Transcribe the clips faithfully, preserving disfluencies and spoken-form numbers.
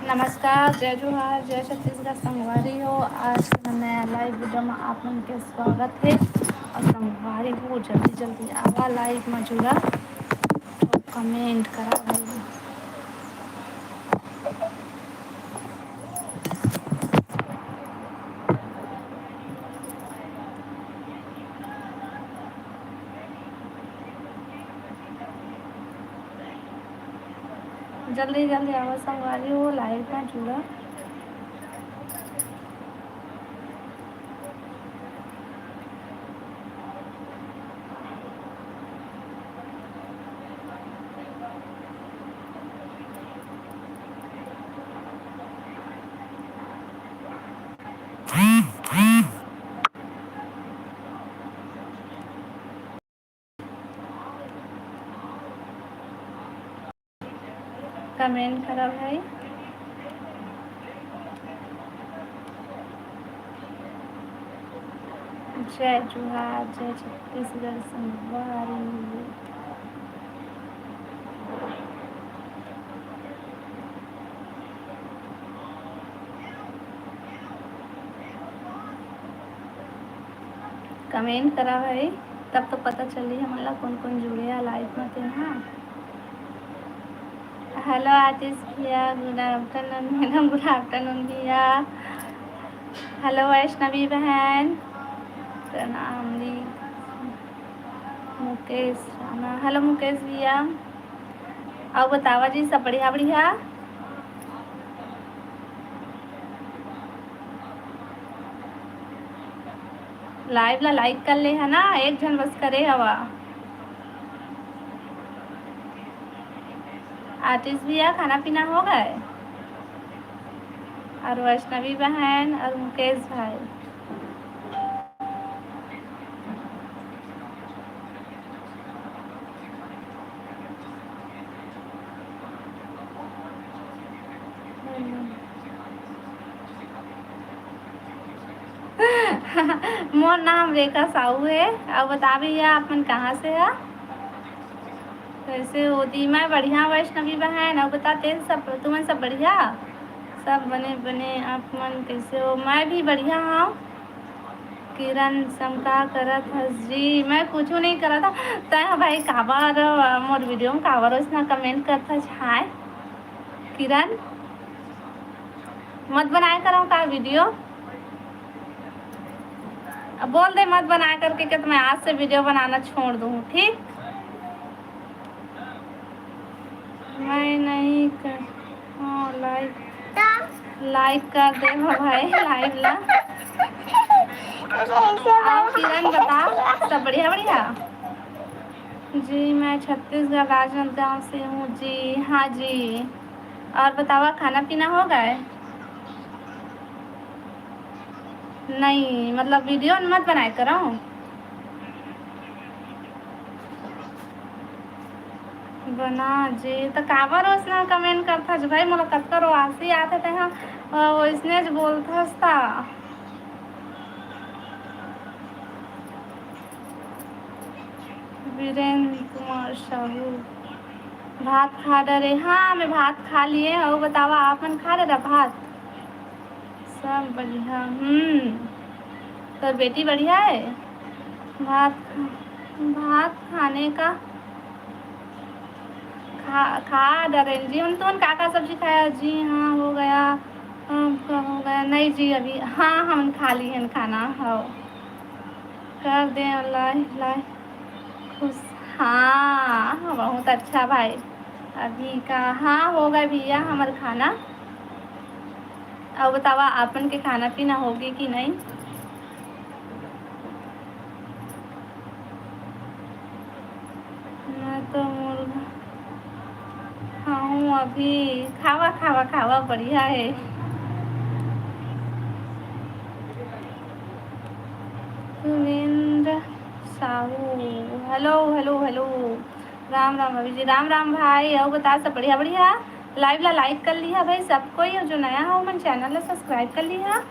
नमस्कार, जय जोहार, जय छत्तीसगढ़ संगवारी हो। आज के नया live video में आप मन के स्वागत है। और संगवारी हो, जल्दी जल्दी आवा live में जुड़ा और comment करा भाई। जल्दी जल्दी आवा संगवारी हो, live में जुड़ा। Comment करा भाई। जय जोहार, जय छत्तीसगढ़ संगवारी। Comment करा भाई, तब तो पता चली हमन ला कोन कोन जुड़े हे live में तेन हा। Hello आतिश भैया, good afternoon madam, good afternoon भैया। Hello वैष्णवी बहन, प्रणाम जी। मुकेश राणा, hello मुकेश भैया। अउ बतावा जी, सब बढ़िया बढ़िया? Live ला like कर ले हे ना, एक झन बस करे हवा। आतिश भैया, खाना पीना हो गए? और वैष्णवी बहन और मुकेश भाई। मोर नाम रेखा साहू हे। अउ बता भैया, आप मन कहाँ से हा? कैसे हो दी? मैं बढ़िया वैष्णवी बहन। अउ बता, तेन सब, तुमन सब बढ़िया? सब बने बने। आप मन कैसे हो? मैं भी बढ़िया हूँ। किरण, सम का करत हस जी? मैं कुछू नहीं करत हूँ। तैं ह भाई काबर, अ, मोर video में काबर ओइसना comment करत हस? हाय किरण, मत बनाए करो का video? अब बोल दे मत बनाए करके, कि तो मैं आज से video बनाना छोड़ दूँ, ठीक? मैं नहीं कर, हाँ, like, like कर दे हो भाई live ला। आप किरण बता, सब बढ़िया बढ़िया? जी, मैं छत्तीसगढ़ राजनांदगांव से हूँ जी। हाँ जी, और बतावा, खाना पीना हो गए? नहीं, मतलब video मत बनाए करो। बना जी, त काबर ओसना comment करथस भाई? मोला कतका रोआसी आथे, तेहा, अ, ओइसने ज बोलथस ता। वीरेंद्र कुमार साहू, भात खा डरे। हाँ, मैं भात खा लिए। अउ बतावा, आप मन खा डरा भात? सब बढ़िया। हम्म, तो बेटी बढ़िया है। भात खा-, भात खाने का खा, खा डरेन जी। हम तुमन का का सब्जी खाया? जी हाँ, हो गया। आपका हो गया? नहीं जी, अभी। हाँ, हम खा लिए हैं खाना। हाँ, कर दे। अल्लाह, अल्लाह। खुश। हाँ, बहुत अच्छा भाई। अभी का, हाँ, हो गए भैया हमर खाना। अउ बतावा, आपन के खाना पीना होगे कि नहीं? मैं तो मुर्गा खाऊं अभी। खावा, खावा, खावा, बढ़िया है। Surendra Sahu, hello, hello, hello। Ram Ram अभी जी, राम राम भाई। अउ बता, सब बढ़िया, बढ़िया? Live ला like कर लिहा भाई सब कोई, अउ जो नया हो, मन channel ला subscribe कर लिहा।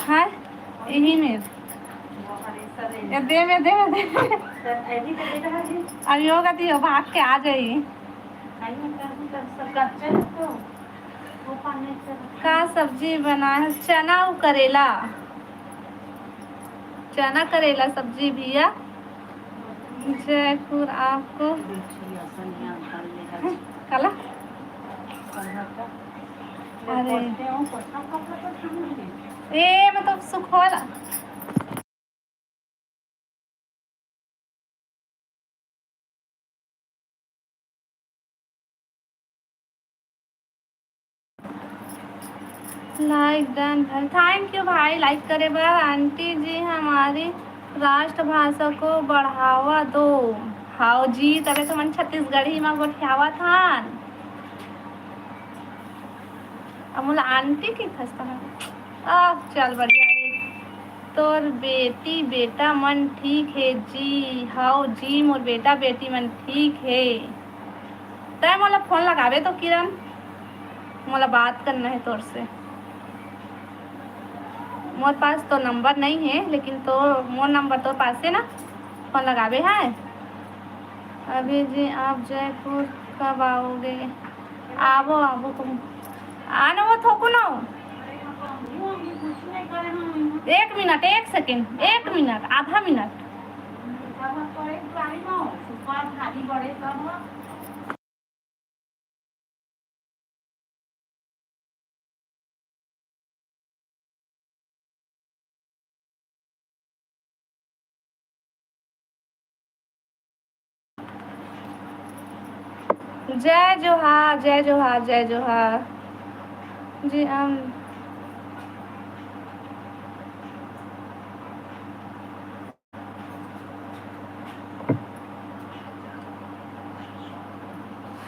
हाँ, यही में। ये दे में, दे में, दे में। अभी होगा तो ये भाग के आ जाई। का सब्जी बनाए? चना अउ करेला, चना करेला सब्जी भैया। जयपुर आपको काला? अरे ए, मतलब सुखवाला। लाइक डन भाई, थैंक यू भाई लाइक करे बर। आंटी जी हमारी राष्ट्रभाषा को बढ़ावा दो। हाव जी, तभे तो मन छत्तीसगढ़ी मा गोठियावत हन। अब मोला आंटी की खस्ता है। आ, चल बढ़िया है। तोर बेटी बेटा मन ठीक है जी? हाव जी, मोर बेटा बेटी मन ठीक है। तै मोला फोन लगाबे तो किरण, मोला बात करना है तोर से। मोर पास तो नंबर नहीं है, लेकिन तो मोर नंबर तोर पास है ना, फोन लगाबे है। अभी जी, आप जयपुर कब आओगे? आबो, आबो तुम। आना वो थोको ना। एक मिनट, एक सेकंड, एक मिनट, आधा मिनट। जय जोहार, जय जोहार, जय जोहार। जी, हम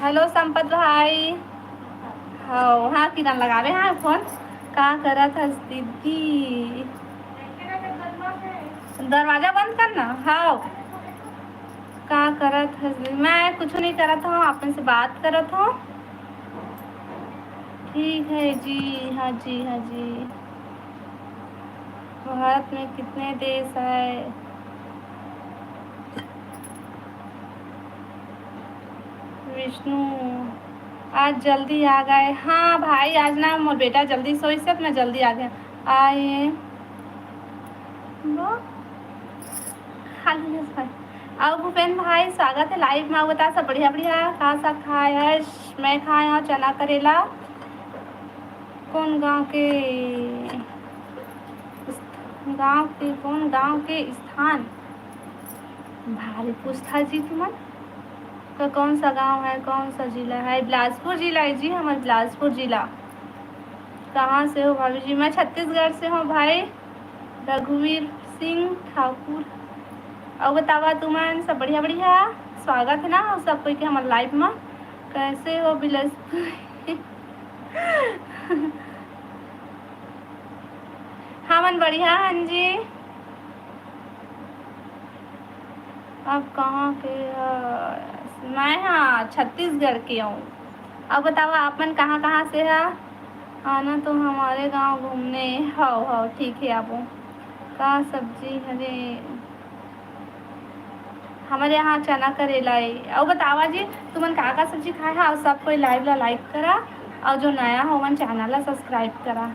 हेलो संपत भाई। हाँ, हाँ, किरण लगावे, हाँ, फोन। का करत हस दीदी? दरवाजा बंद करना। हाँ। का करत हस दीदी? मैं कुछ नहीं करत हूँ, आप से बात करत हूँ। ठीक है जी, हाँ जी, हाँ जी। भारत में कितने देश है? विष्णु, आज जल्दी आ गए। हाँ भाई, आज ना मोर बेटा जल्दी सोइस हे, त मैं जल्दी आ गया। आए वो खाली है भाई। अउ भूपेन भाई, स्वागत है लाइव में। अउ बता, सब बढ़िया बढ़िया? का साग खाए हस? मैं खाए हूँ चना करेला। कौन गांव के, गांव के, कौन गांव के स्थान? भारी पूछता जी तुमन। तो कौन सा गांव है, कौन सा जिला है? बिलासपुर जिला है जी, हमारे बिलासपुर जिला। कहाँ से हो भाभी जी? मैं छत्तीसगढ़ से हूँ भाई, रघुवीर सिंह ठाकुर। अउ बतावा तुमन सब बढ़िया बढ़िया? स्वागत है ना सब कोई के हमारे लाइव में। कैसे हो बिलासपुर? हमन बढ़िया हन जी। आप कहाँ के? अ, मैं हाँ छत्तीसगढ़ के हूँ। अब बतावा आप मन कहाँ कहाँ से हा? आना तो हमारे गांव घूमने। हव हव, ठीक है, आबो। का सब्जी हरे? हमारे यहाँ चना करेला है। अउ बतावा जी, तुमन का का सब्जी खाए हा? अउ सब कोई लाइव ला लाइक करा, अउ जो नया हो मन चैनल ला सब्सक्राइब करा।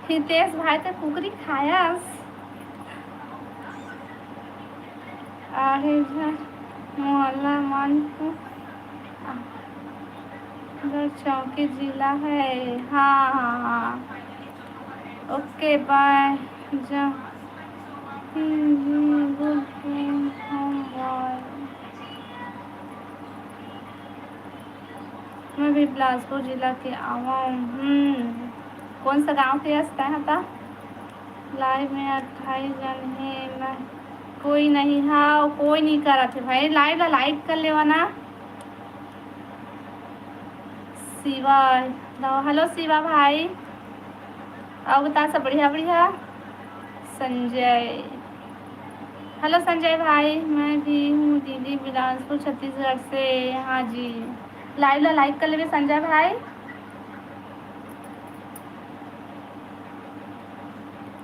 हितेश भाई तो कुकरी खायस। आहे झन मोहल्ला मन तो चौकी जिला है। हाँ, हाँ, हाँ। ओके, बाय। जा। हम्म, हम्म, गुड। मैं भी बिलासपुर जिला के आवं। हम्म, कौन सा गांव के हस तैं ह त? लाइव में अट्ठाईस जन हे, मैं कोई नहीं। हाँ, कोई नहीं करत हे भाई, लाइव ला लाइक कर लेवा ना। शिवा, हेलो शिवा भाई, अउ बता सब बढ़िया बढ़िया? संजय, हेलो संजय भाई, मैं भी हूँ दीदी बिलासपुर छत्तीसगढ़ से। हाँ जी, लाइव ला लाइक कर लेवे संजय भाई।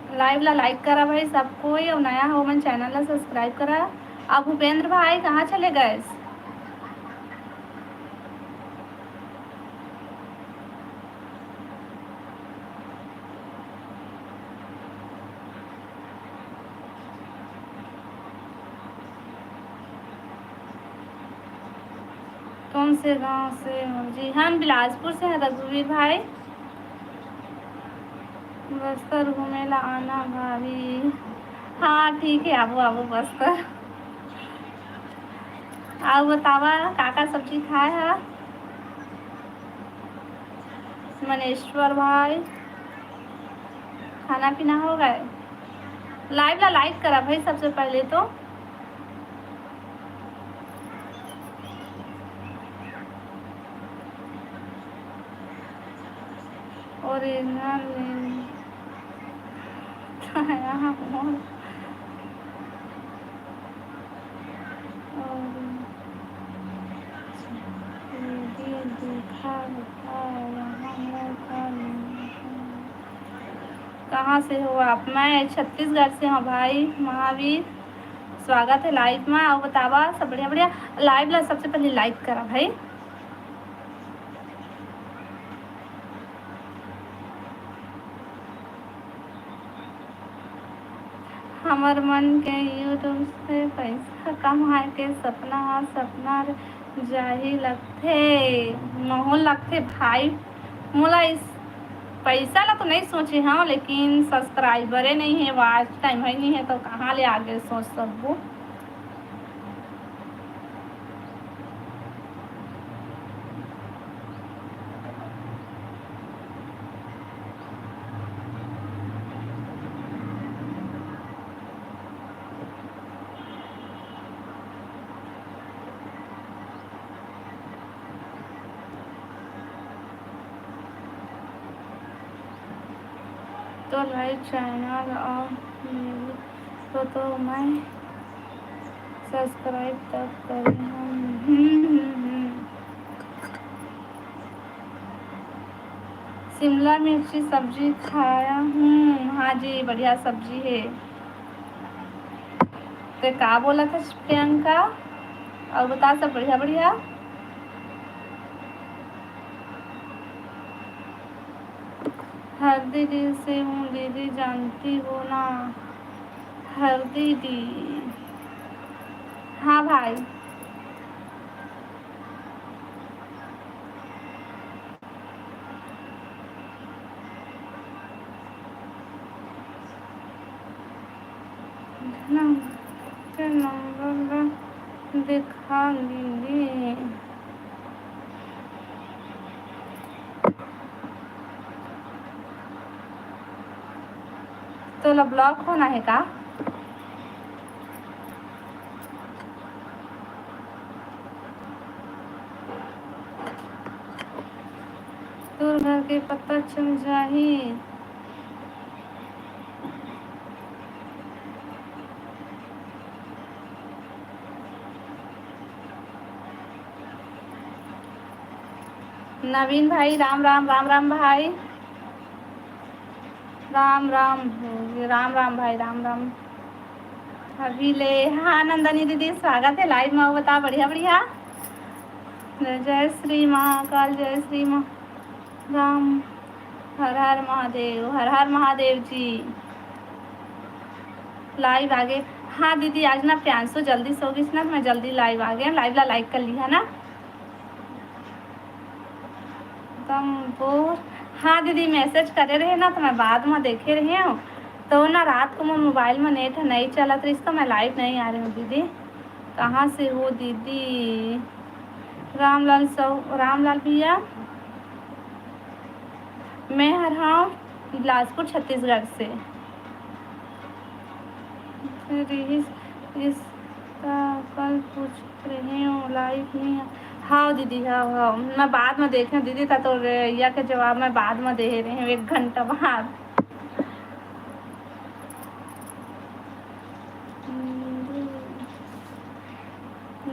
Live ला like करा भाई सब कोई, अउ नया हो मन channel ला subscribe करा। अब भूपेंद्र भाई कहाँ चले गए? कौन से गांव से हो जी? हम बिलासपुर से हैं रघुवीर भाई। बस्तर घूमे ला आना भाभी। हाँ ठीक है, आबो आबो बस्तर। अउ बतावा का का सब्जी खाए हा? मनेश्वर भाई, खाना पीना हो गए? Live ला like करा भाई सबसे पहले तो। Original name। यहाँ मोर और दीदी देखा था, यहाँ मोर का नहीं है। कहाँ से हो आप? मैं छत्तीसगढ़ से हूँ भाई महावीर। स्वागत है live में। अउ बतावा सब बढ़िया बढ़िया। Live ला सबसे पहले like करा भाई। हमर मन के YouTube से पैसा कमाए के सपना ह सपना जाही लगथे, महूँ लगथे भाई। मोला इस पैसा ला तो नहीं सोचे हव, लेकिन subscriber नइ हे, watch time ह नइ हे, तो कहाँ ले आगे सोच सकबो। तो live channel और मेरी तो, तो मैं subscribe तब करे हूँ। हम्म, हम्म, हम्म। शिमला मिर्ची सब्जी खाया हूँ। हाँ जी, बढ़िया सब्जी है। ते का बोला था प्रियंका? और बता, सब बढ़िया बढ़िया? हरदी डी से हूँ दीदी, जानती हो ना? हरदी डी। हाँ भाई। नंबर, नंबर ला दिखा दीदी। तोला block होना है का? तोर घर के पता चल जाही। नवीन भाई, राम राम, राम राम भाई। राम राम, राम राम भाई, राम राम। अभी ले, हाँ, नंदनी दीदी, स्वागत है live में। बता, बढ़िया, बढ़िया। जय श्री महाकाल, जय श्री महा-, राम, हर हर महादेव, हर हर महादेव जी। Live आगे। हाँ दीदी, आज ना प्रियांशु जल्दी सो गिस ना, तो मैं जल्दी live आ गया। Live ला like कर लिहा ना। तम वो, हाँ दीदी, message करे रहे ना, तो मैं बाद में देखे रहे हूँ। तो ना, रात को मोर mobile में net नहीं चलत रहिस, तो मैं live नहीं आ रही हूँ दीदी। कहाँ से हो दीदी? रामलाल साहू, रामलाल भैया, मैं हर हाँ बिलासपुर, छत्तीसगढ़ से। रिहिस, रिहिस, ता कल पूछ रहे हो, live नहीं है। हाँ दीदी, हाँ, हाँ, मैं बाद में देखे दीदी, ता तो भैया के जवाब मैं बाद में दे रहे हूँ, एक घंटा बाद।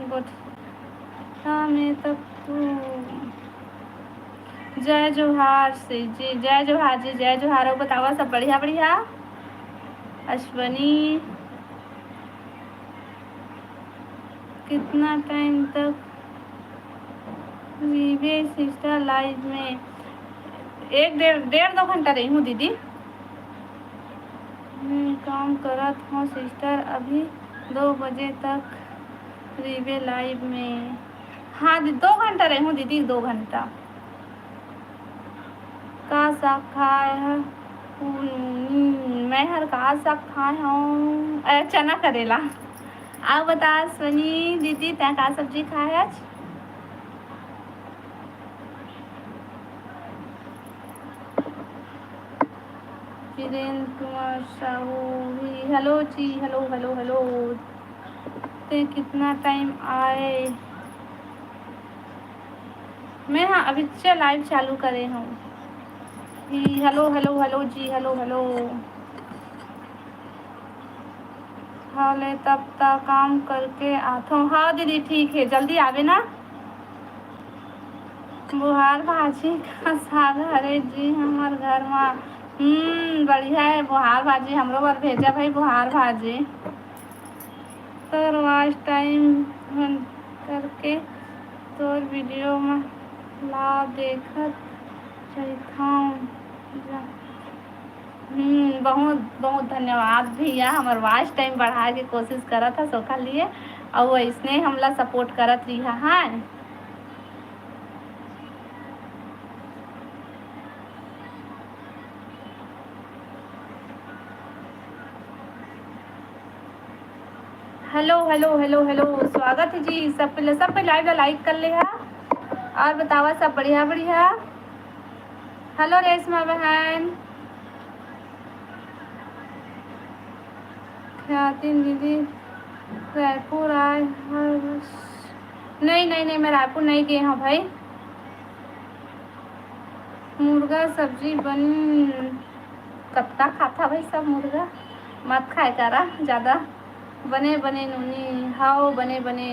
गोठिया में तक तू। जय जोहार से जी, जय जोहार जी, जय जोहार। अउ बतावा, सब बढ़िया, बढ़िया? अश्वनी, कितना टाइम तक रहिबे सिस्टर लाइव में? एक डेढ़, डेढ़ दो घंटा रही हूँ दीदी। मैं काम करत हूँ सिस्टर, अभी दो बजे तक रहिबे लाइव में। हाँ दी-, दो घंटा रही हूँ दीदी, दो घंटा। का साग खाए ह? हम्म, मैं हर का साग खाए हूँ? अ, चना करेला। आप बता अश्वनी दीदी, तैं का सब्जी खाए आज? वीरेंद्र कुमार साहू भी, हेलो जी, हेलो, हेलो, हेलो। ते कितना टाइम आए? मैं हाँ, अभी से लाइव चालू करे हूँ। जी, हेलो, हेलो, हेलो जी, हेलो, हेलो। हाँ, ले तब तक काम करके आथो। हाँ दीदी, ठीक है, जल्दी आवे ना। बुहार भाजी का साग हरे जी हमर घर मा। हम्म, बढ़िया है बुहार भाजी, हमरो बर भेजा भाई बुहार भाजी। तोर वॉच टाइम बंद करके तोर वीडियो में ला देखत रहिथौं। हम्म, बहुत बहुत धन्यवाद भैया, हमर वॉच टाइम बढ़ाए के कोशिश करत हस ओखर लिए, अउ अइसने हमला सपोर्ट करत रहिहा। हाँ। हेलो हेलो हेलो हेलो, स्वागत है जी। सब पहले, सब पहले लाइव ला लाइक कर ले हा। और बतावा, सब बढ़िया बढ़िया? हेलो रेशमा बहन। ख्यातिन दीदी, रायपुर आए हर? नहीं नहीं नहीं, मैं रायपुर नहीं गए हूँ भाई। मुर्गा सब्जी बन, कतका खाता भाई सब मुर्गा? मत खाए करा ज़्यादा। बने बने नूनी, हाओ बने बने।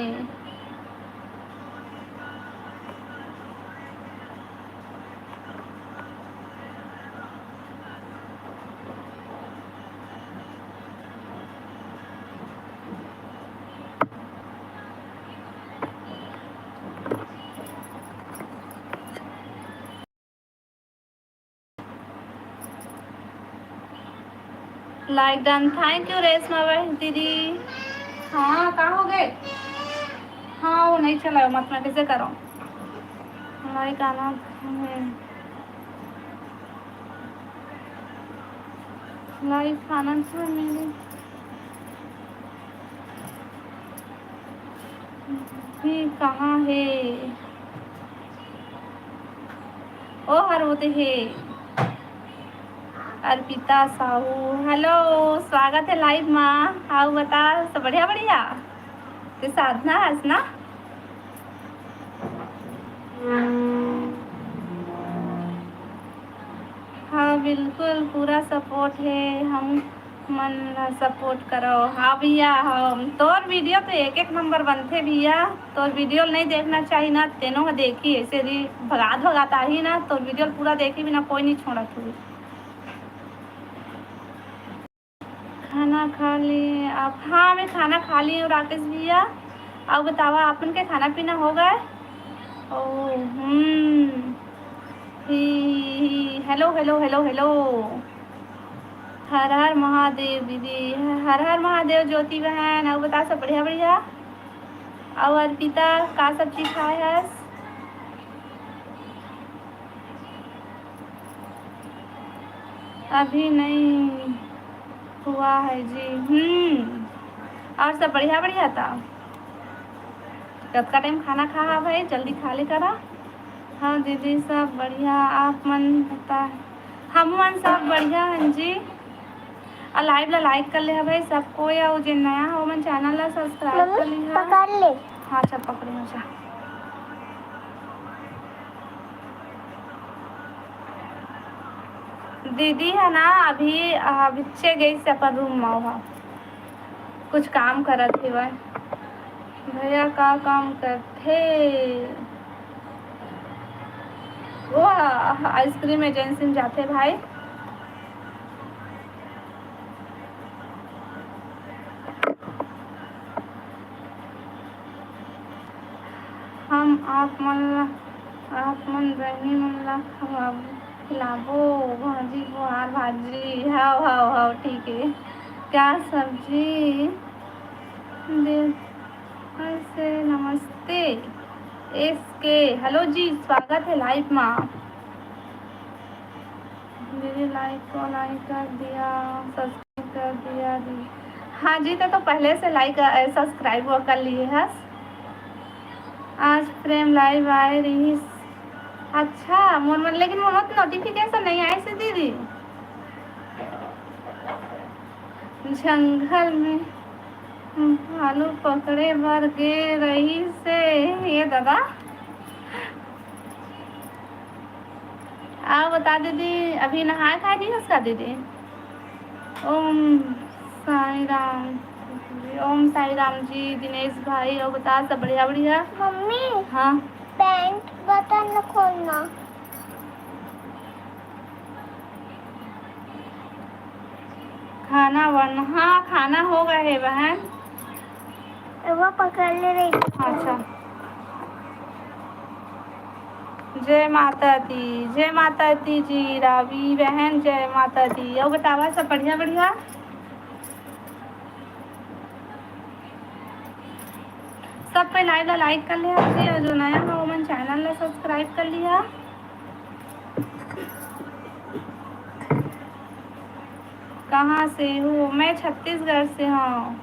Like done, thank you Reshma बहन दीदी। हाँ, का हो गए? हाँ, वो नहीं चला, मत मैं कैसे करूँ? लाइक आना, लाइक आना था मेरे। भी कहाँ हे? ओ हर वो ते हे। अर्पिता साहू, हेलो, स्वागत है लाइव मा। आओ बता, सब बढ़िया बढ़िया? ते साधना हस ना? हाँ बिल्कुल, पूरा सपोर्ट हे, हम मन ला सपोर्ट करो। हाँ भैया, हम तोर वीडियो तो एक एक नंबर बनथे भैया। तोर वीडियो नहीं देखना चाहिए ना, तेनो ह देखी, ऐसे री भगात भगात आही ना, तोर वीडियो पूरा देखी बिना कोई नहीं छोड़त हुई। खाना खा लिए आप? हाँ, मैं खाना खा ली हूँ राकेश भैया। अब बतावा, आपन के खाना पीना हो गए? ओ, हम्म। ही, ही, हेलो हेलो हेलो हेलो। हर हर महादेव दीदी, हर हर महादेव ज्योति बहन। अब बता, सब बढ़िया बढ़िया? और अर्पिता, का सब्जी खाए हस? अभी नहीं हुआ है जी। हम्म, और सब बढ़िया बढ़िया था? कतका टाइम खाना खा हा भाई? जल्दी खा ले करा। हाँ दीदी, सब बढ़िया, आप मन बता? हम मन सब बढ़िया हैं जी। और लाइव ला लाइक कर ले हा भाई सब कोई, और जे नया हो मन चैनल ला सब्सक्राइब कर ली हा। पकड़ ले। हाँ, अच्छा पकड़े हो जा। दीदी है ना, अभी अभिच्चे गई से अपन रूम में, वहाँ कुछ काम करत हेवय। भैया का काम करथे? वो आइसक्रीम एजेंसी में जाथे भाई। आप मन ला, आप मन बहिनी मन ला खवाबो, खिलाबो भाजी, गुहार भाजी। हव, हव, हव, ठीक है। क्या सब्जी दे से? नमस्ते। एस के, हेलो जी, स्वागत है लाइव मा। दीदी, लाइक को लाइक कर दिया, सब्सक्राइब कर दिया दीदी। हाँ जी, तो, तो पहले से लाइक, अ, सब्सक्राइब वो कर लिए हस। आज प्रेम लाइव आए रहिस। अच्छा, मोर मन, लेकिन मोर मन नोटिफिकेशन नहीं आए से दीदी। जंगल में भालू पकड़े बर गे रहिस हे, ये दादा। आओ बता दीदी, अभी नहाए खाए नहीं हस का दीदी? ओम साई राम, ओम साई राम जी, दिनेश भाई, और बता, सब बढ़िया, बढ़िया? मम्मी, हाँ। Pant button ला खोलना। खाना बन, हाँ, खाना हो गए हे बहन। वो पकड़ ले रही। अच्छा। जय माता दी, जय माता दी जी, रावी बहन, जय माता दी। और बतावा, सब बढ़िया, बढ़िया? सब कोई लाइव ला लाइक कर लिया जी, और जो नया हो, मन चैनल ला सब्सक्राइब कर लिया। कहाँ से हो? मैं छत्तीसगढ़ से हूँ।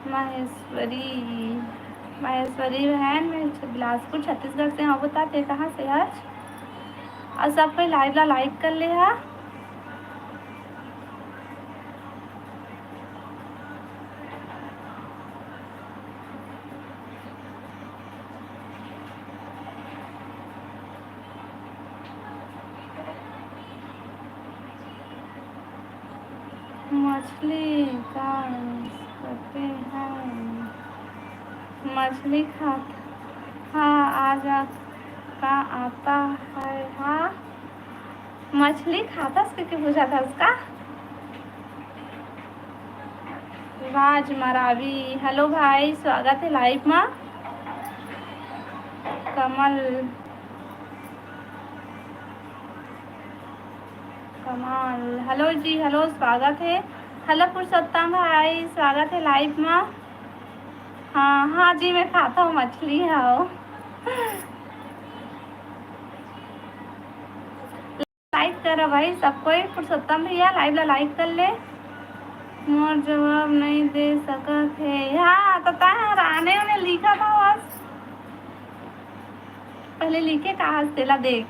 महेश्वरी, महेश्वरी बहन, मैं छ-, बिलासपुर, छत्तीसगढ़ से हूँ। बता, ते कहाँ से हस? और सब कोई लाइव ला लाइक कर ले हा। मछली का करते हैं? मछली खात, हाँ, आ जा, का आता है? हाँ, मछली खाथस के, के पूछा था उसका। राज मरावी, हेलो भाई, स्वागत है लाइव मा। कमल, कमाल, हेलो जी, हेलो, स्वागत है। हेलो पुरुषोत्तम भाई, स्वागत है लाइव मा। हाँ, हाँ जी, मैं खाता हूँ मछली, हाँ। लाइक करा भाई, सब कोई। पुरुषोत्तम भैया, लाइव ला लाइक कर ले। मोर जवाब नहीं दे सकत हे। हाँ, तो तैं हर आने उन्हें लिखा था बस। पहले लिखे का हस, तेला देख।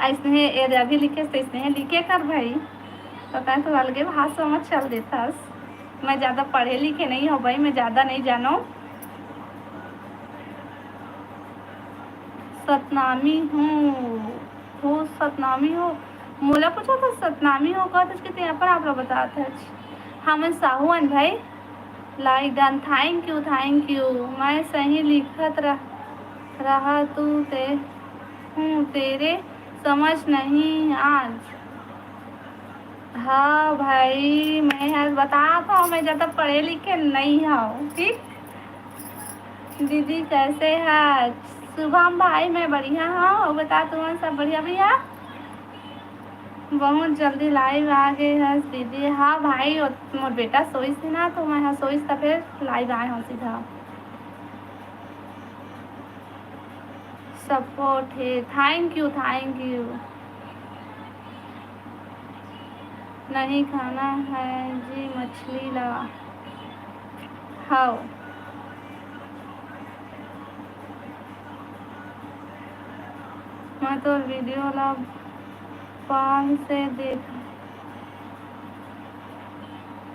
अइसने, ये अभी लिखे से अइसने लिखे कर भाई, तो तैं तो अलगे भाषा में चल देथस। मैं ज़्यादा पढ़े लिखे नहीं हूँ भाई, मैं ज़्यादा नहीं जानों। सतनामी हूँ, हो सतनामी हो, मोला पूछा था सतनामी हो का, तो इसके तें अपन आप लोग बतात है। हाँ, मैं साहू हन भाई। Like done, thank you, thank you। मैं सही लिखत रह, रहा तू ते, हूँ, तेरे समझ नहीं आज। हाँ भाई, मैं हर बतात हूँ, मैं ज़्यादा पढ़े लिखे नहीं हूँ, ठीक? दीदी कैसे है? शुभम भाई, मैं बढ़िया हूँ, और बता, तुम सब बढ़िया भैया? बहुत जल्दी लाइव आ गए हस दीदी। हाँ भाई, ओ-, मोर बेटा सोइस हे ना, तो मैं हा सोइस त फिर लाइव आए हूँ सीधा। सपोर्ट हे, thank you, thank you। नहीं खाना है जी मछली ला। हव। मैं तोर वीडियो ला पाल से देख,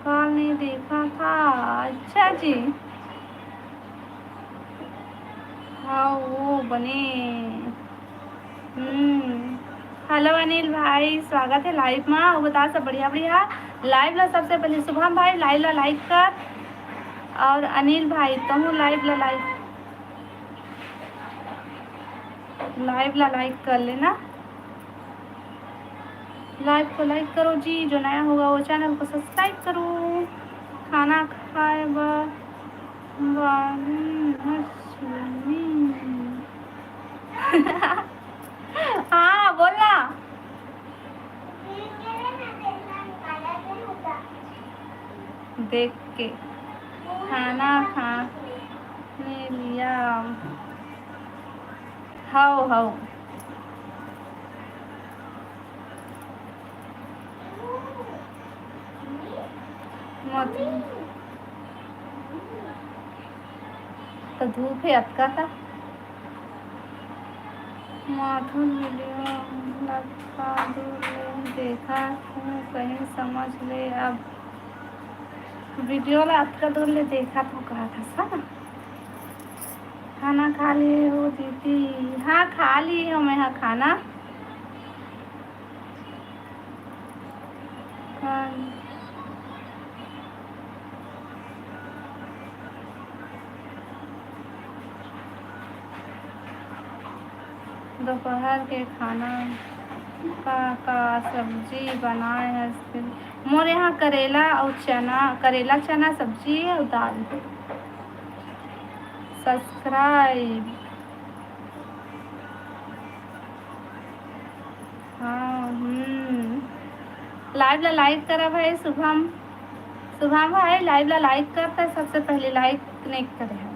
पाल नहीं देखा था। अच्छा जी। हाँ, वो बने। हम्म। हेलो अनिल भाई, स्वागत है लाइव मा। अउ बता, सब बढ़िया, बढ़िया। लाइव ला सबसे पहले शुभम भाई, लाइव ला लाइक कर। और अनिल भाई, तुम लाइव ला लाइक, लाइव ला लाइक कर लेना। Live को like करो जी, जो नया होगा वो channel को subscribe करो। खाना खाए बर वाली हंसुली। हाँ, बोलना। देख के खाना खाने लिया। हव, हव। मत। तो धूप हे अतका का। माथुर video ला अतका दूर ले देखा हूँ, कहीं समझ ले अब। Video ला अतका दूर ले देखा तो कहा था सा। खाना खा लिए हो दीदी? हाँ, खा लिए हो मैं, हाँ, खाना। खान दोपहर के खाना का, का सब्जी बनाए हस? मोर यहाँ करेला अउ चना, करेला चना सब्जी अउ दाल। Subscribe। हाँ, हम्म। Live ला like करा भाई शुभम। शुभम भाई, live ला like करता, सबसे पहले like नहीं करे हस।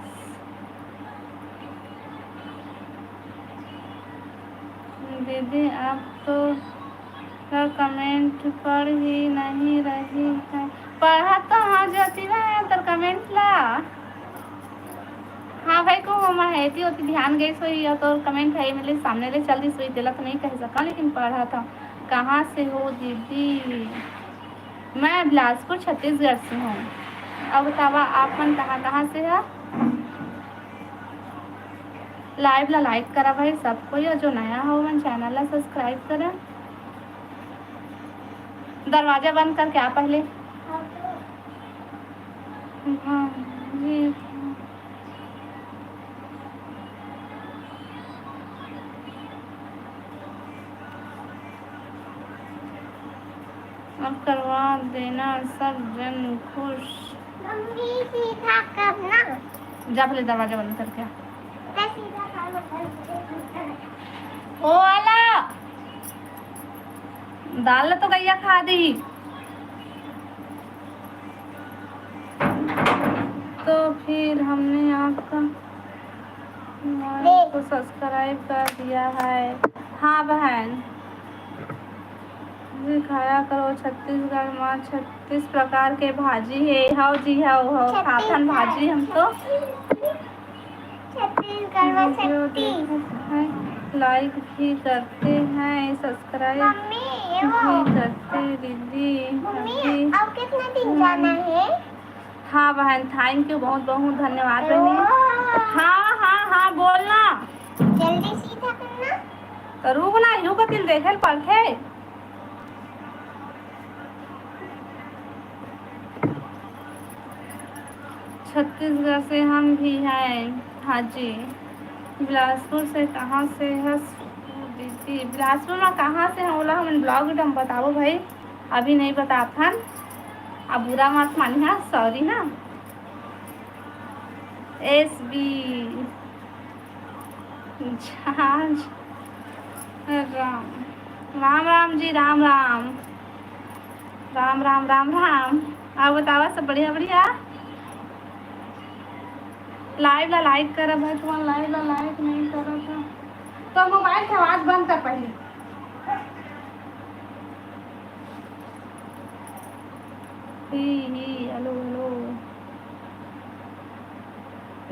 दीदी, आप तो का comment पढ़ ही नहीं रही है। पढ़ा तो हाँ ज्योतिबा है तोर comment ला। हाँ भाई, को ममा है ती ओती ध्यान गई सोई या तोर comment है मेरे सामने ले चल दी सोई, तेला तो नहीं कह सका, लेकिन पढ़ा था। कहाँ से हो दीदी? मैं बिलासपुर, छत्तीसगढ़ से हूँ। अब बतावा, आप मन कहाँ, कहाँ से है? Live ला like करा भाई सब कोई, और जो नया हो मन channel ला subscribe करा। दरवाजा बंद करके आ पहले। हाँ, जी। अब करवा देना, सब जन खुश। मम्मी, सीधा करना। जा पहले दरवाजा बंद करके आ। मैं सीधा करना बंद कर। ओ आला, दाल तो गैया खा दी। तो फिर हमने आपका, हमारे को subscribe कर दिया है। हाँ बहन, जी खाया करो, छत्तीसगढ़ में छत्तीस प्रकार के भाजी है। हव जी, हव, हव, खाथन भाजी हम तो। छत्तीसगढ़ में video छत्तीस। देखत हैं, like भी करते हैं, subscribe मम्मी, भी वो करते दीदी। मम्मी, अभी अब कितना दिन जाना है? हाँ बहन, thank you, बहुत बहुत धन्यवाद बहन। हाँ, हाँ, हाँ, बोलना। जल्दी सीधा करना। तो रुक ना, यू का तिल देखे पड़थे। छत्तीसगढ़ से हम भी हैं। हाँ जी। बिलासपुर से कहाँ से है दीदी? बिलासपुर में कहाँ से है, ओला हमन blog में बताबो भाई। अभी नहीं बताथन, अब बुरा मत मानिहा, sorry ना। एस बी झांझ राम, राम राम जी, राम राम, राम राम, राम राम। आप बतावा, सब बढ़िया, बढ़िया? Live ला like करब है, तुमन live ला like नहीं करत हो तो mobile के आवाज बंद कर पहले। ही, ही, hello, hello।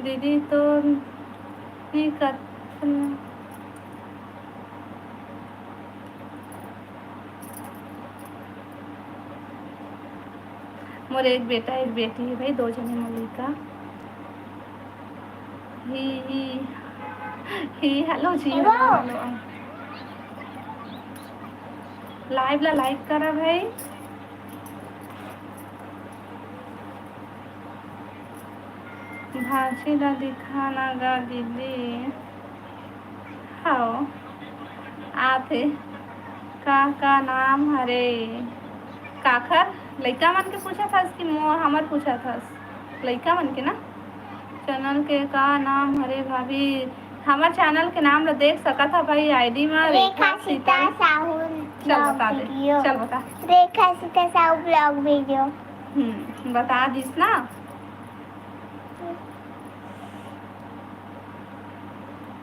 दीदी तो नहीं करत। मोर एक बेटा, एक बेटी है भाई, दो जने मोर लइका। ही, ही, ही, hello जी, hello, hello। Live ला like करा भाई। भांची ला दिखा ना गा दीदी। हव, आथे। का, का नाम हरे? काखर? लइका मन के पूछत हस कि मो-, हमर पूछत हस? लइका मन के ना? चैनल के का नाम हरे भाभी? हमर चैनल के नाम ल देख सकत ह भाई, आईडी म रेखा रेखा सीता सीता। साहू चल vlog बता दे, video। चल बता। रेखा सीता साहू vlog video। हम्म, बता दिस ना।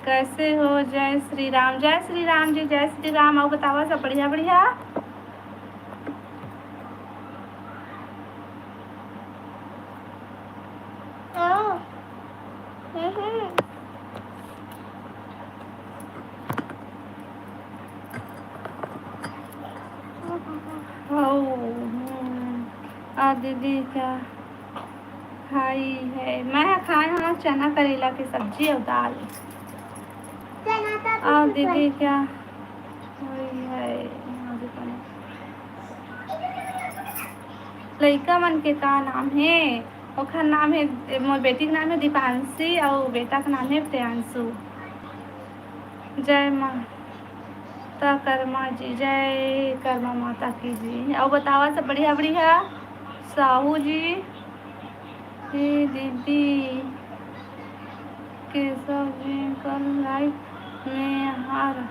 कैसे हो? जय श्री राम, जय श्री राम जी, जय श्री राम। अउ बतावा सब बढ़िया, बढ़िया? हाँ। हम्म। हौ, हम्म। आ दीदी क्या खाई है? मैं खाए हव चना करेला के सब्जी अउ दाल। चना का अउ कुछ दीदी क्या होई है? लइका मन के का नाम हे? ओखर नाम हे, मोर बेटी के नाम हे दीपांशी अउ बेटा के नाम हे प्रियांशु। जय माता कर्मा जी, जय कर्मा माता की जी। अउ बतावा सब बढ़िया, बढ़िया? साहू जी, हे दीदी, केशव जी कल लाइव में हार।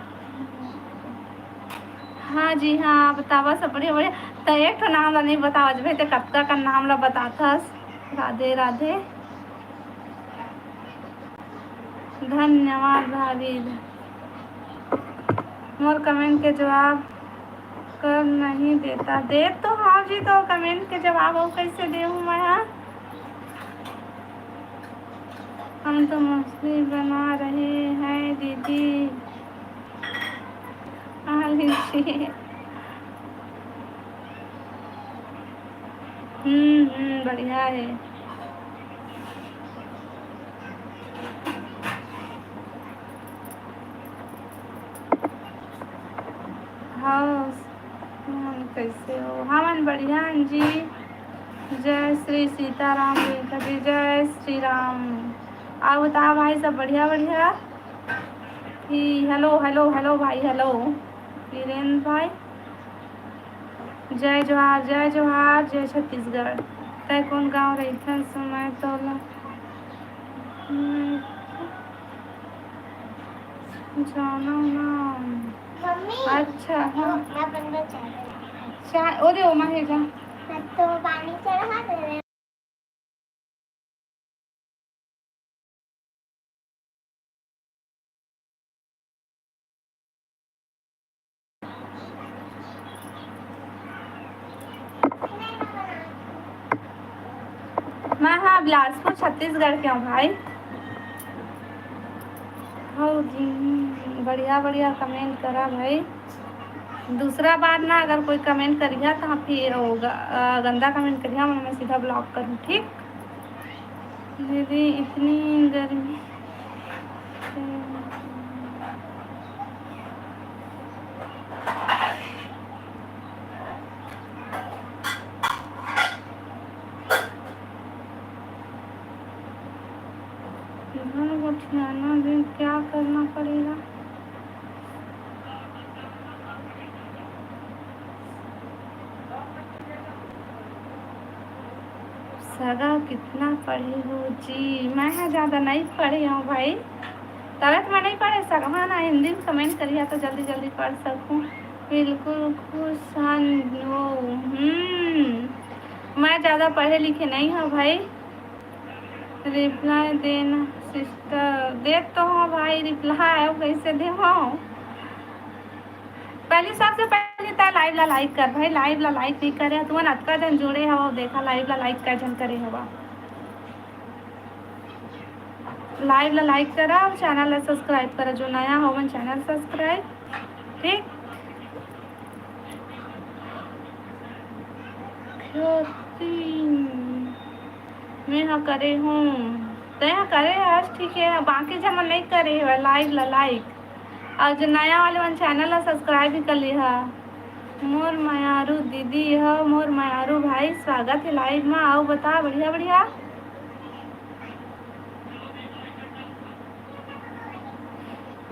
हाँ जी, हाँ, बतावा सब बढ़िया, बढ़िया। त एक ठो नाम ला नहीं बतावा, जब ते कतका का नाम ला बताथस। राधे, राधे। धन्यवाद भाभी। मोर कमेंट के जवाब कर नहीं देता। दे तो हाँ जी, तो कमेंट के जवाब अउ कैसे देहूँ मैं, हाँ? हम तो मछली बना रहे हैं दीदी, आ लीजिए। हम्म, हम्म, बढ़िया है। हाँ, हमन कैसे हो? हमन बढ़िया हन जी। जय श्री सीताराम रेखा जी, जय श्री राम। अउ बता भाई, सब बढ़िया, बढ़िया? कि हेलो, हेलो, हेलो भाई, हेलो वीरेंद्र भाई। जय जोहार, जय जोहार, जय छत्तीसगढ़। तै कोन गाँव रहिथस? मैं तोला जानव ना। मम्मी, अच्छा, हाँ। मैं अपन बर चाय बना। चाय, ओ दे, ओमा हे जा। मैं तो पानी चढ़ा दे रहे। मैं हाँ बिलासपुर छत्तीसगढ़ के हूँ भाई। हौ जी, बढ़िया बढ़िया कमेंट करा भाई। दूसरा बार ना अगर कोई कमेंट करिहा तो फिर वो ग-, अ, गंदा कमेंट करिहा, मैं सीधा ब्लॉक करूँ, ठीक? दीदी इतनी गर्मी घर गोठियाना भी क्या करना पड़ेगा? सगा कितना पढ़े हो जी? मैं ह ज्यादा नहीं पढ़े हूँ भाई, तबे तो मैं नहीं पढ़े सकूँ ना। हिंदी में कमेंट करिहा तो जल्दी जल्दी पढ़ सकूँ। बिल्कुल खुश हन वो। हम्म, मैं ज्यादा पढ़े लिखे नहीं हूँ भाई। रिप्लाई देना सिस्टर, देत तो हूँ भाई रिप्लाई, अब कैसे देवं? पहली, सबसे पहली तै लाइव ला लाइक कर भाई, लाइव ला लाइक नहीं करे, तुमन अतका जन जुड़े हो, देखा लाइव ला लाइक कै जन करे हवा। लाइव ला लाइक करा अउ चैनल ला सब्सक्राइब करा, जो नया हो मन चैनल सब्सक्राइब, ठीक? खेती मैं ह करे हूँ, तै ह करे हस, ठीक है, बाकी जमन नहीं करे हवय लाइव ला लाइक। अउ जो नया वाले मन चैनल ला सब्सक्राइब भी कर लिहा। मोर मयारू दीदी ह, मोर मयारू भाई, स्वागत है लाइव मा। अउ बता, बढ़िया बढ़िया?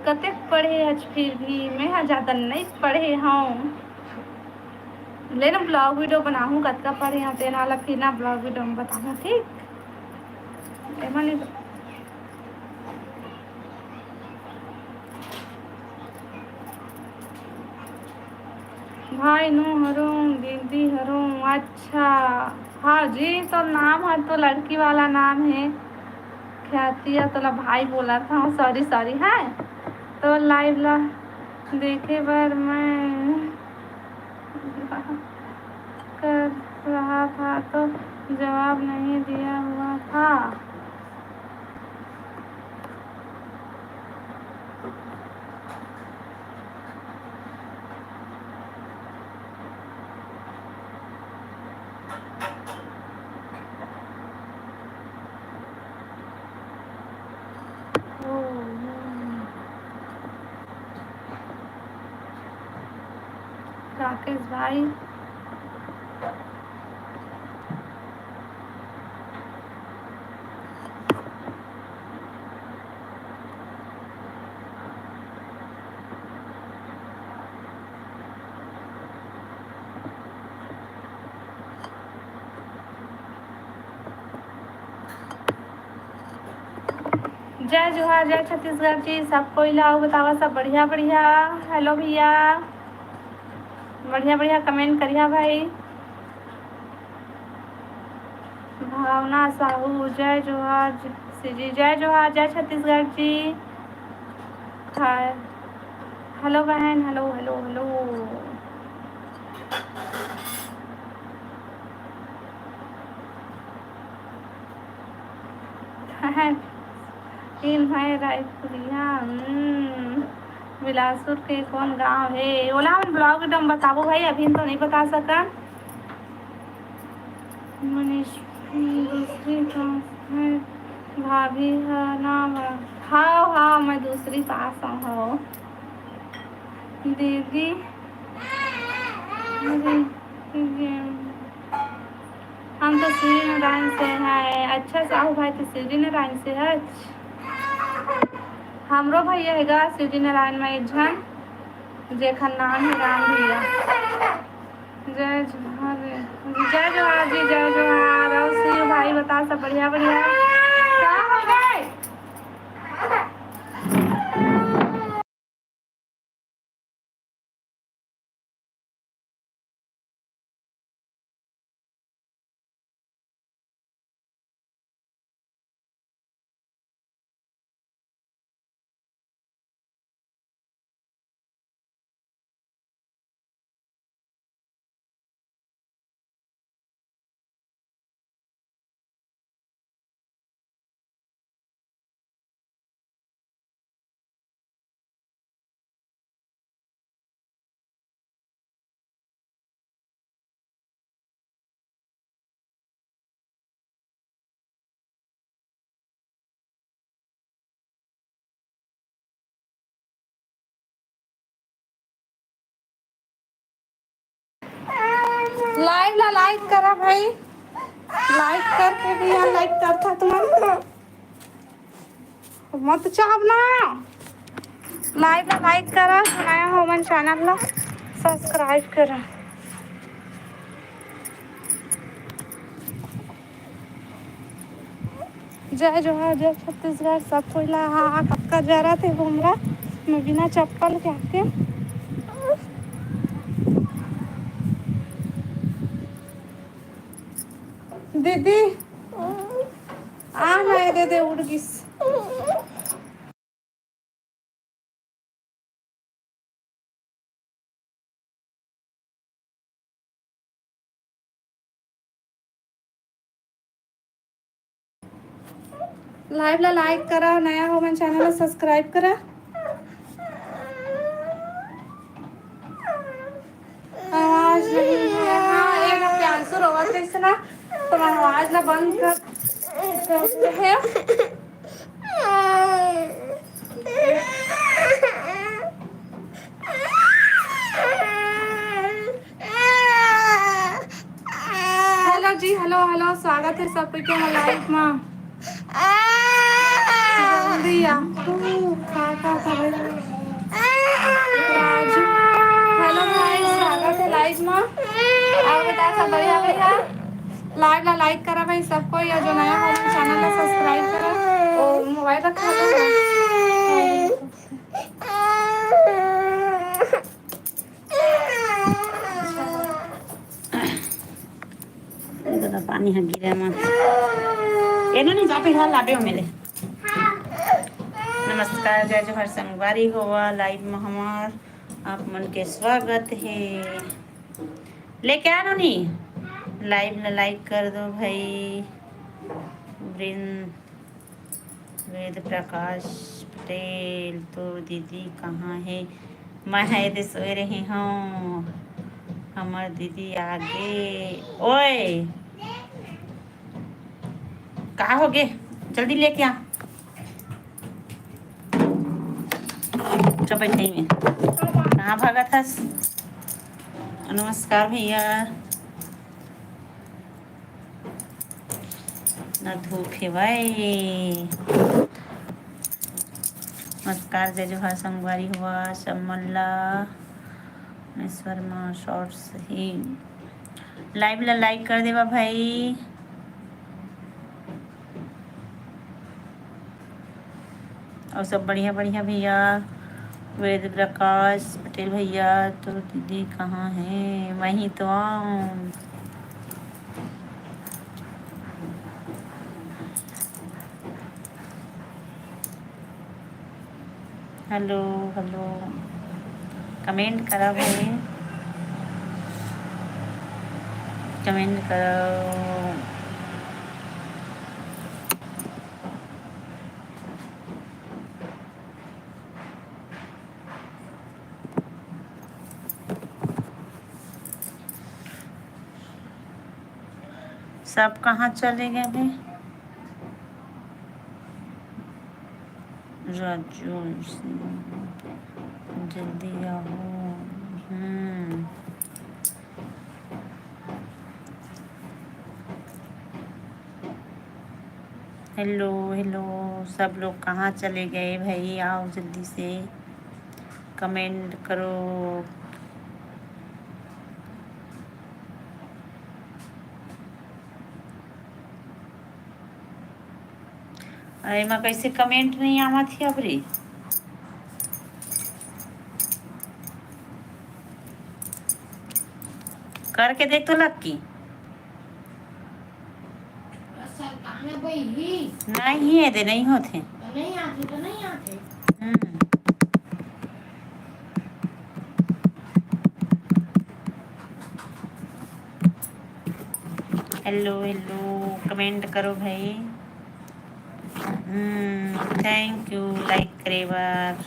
कतेक पढ़े हच? फिर भी मैं ह ज्यादा नहीं पढ़े हूँ। ले ना vlog video बनाहूँ, कतका पढ़े हूँ तेना ला फिर ना vlog video में बताहूँ, ठीक? एमा नहीं भाई नू हरुम, दीदी हरुम। अच्छा, हाँ जी, तो नाम है तो लड़की वाला नाम है। ख्यातिया तोला भाई बोला था, सॉरी सॉरी। है तो लाइव ला देखे बर मैं कर रहा था तो जवाब नहीं दिया हुआ था। राकेश भाई। जय जोहार, जय छत्तीसगढ़ जी, सब कोई ला। अउ बतावा, सब बढ़िया बढ़िया? हेलो भैया, बढ़िया बढ़िया comment करिया भाई। भावना साहू, जय जोहार जी, जय जोहार, जय छत्तीसगढ़ जी। हाय, हेलो बहन, हेलो हेलो हेलो। तीन भाई रायपुरिया। हम्म, बिलासपुर के कौन गांव है? ओला हम vlog एकदम बताबो भाई, अभी तो नहीं बता सकन। मनीष, दूसरी पास है भाभी है ना? हाँ हाँ, मैं दूसरी पास हूँ दीदी। अरे, ये हम तो शिवरीनारायण से हैं। अच्छा साहू भाई तो शिवरीनारायण से है। अच्छा, हमरो भैया हैगा शिवरीनारायण में एक झन, जेखर नाम है राम भैया। जय जोहार, जय जोहार जी, जय जोहार। और शिव भाई बता, सब बढ़िया बढ़िया? क्या हो गए? Live ला like करा भाई, like करके भी यहाँ like करता तुम्हारा। मत चाहब ना। Live ला like करा, नया हो मन channel ला subscribe करा। जय जोहार, जय छत्तीसगढ़, सब कोई ला। हाँ, हाँ, कतका जरा थे घूमरा, मैं बिना चप्पल के आके। दीदी, आ ना, दे दे, उड़ गिस। Live ला like करा, नया हो मन channel ला subscribe करा। आवाज नहीं है। हाँ, ये ना प्रियांशु रोवत है, इससे ना तुम्हारा आवाज ना बंद कर, कर दे है। Hello जी, hello, hello, स्वागत है सबके live में। जल्दी या। का, का, का बोल? राजू। Hello guys, स्वागत है live में। और बता, सब बढ़िया, बढ़िया? Live ला like करा भाई सबको, या जो नया हो channel ला subscribe करा। ओ, mobile रखा है। देखो तो पानी ह गिरे मत। एनो नहीं, जा पे घर लाबे हो मेरे। नमस्कार, जय जोहार संगवारी होवा, live में हमार आप मन के स्वागत है। लेके आ नोनी, live ला like कर दो भाई। वृंद, वेद प्रकाश पटेल, तोर दीदी कहाँ है? मैं है दे सोए रही हूँ, हमर दीदी आगे। ओए, का हो गे? जल्दी लेके आ। चुप बैठ नहीं में। कहाँ भागत हस? नमस्कार भैया। ना धूप हे भाई। नमस्कार, जय जोहार संगवारी हुआ सब मन ला। ईश्वर मा shorts ही live ला like कर देवा भाई। और सब बढ़िया बढ़िया भैया, वेद प्रकाश पटेल भैया, तो दीदी कहाँ है? वहीं तो आऊँ। Hello, hello, comment करा भाई, comment करो। सब कहाँ चले गए हैं? राजू सिंह, जल्दी आओ। हम्म। Hello, hello, सब लोग कहाँ चले गए भाई? आओ जल्दी से, comment करो। अरे, एमा कैसे comment नहीं आवत हे अब रे? करके देख तो लक्की। नहीं हे दे, नहीं होत हे। हम्म। Hello, hello, comment करो भाई। हम्म, thank you like करे बर।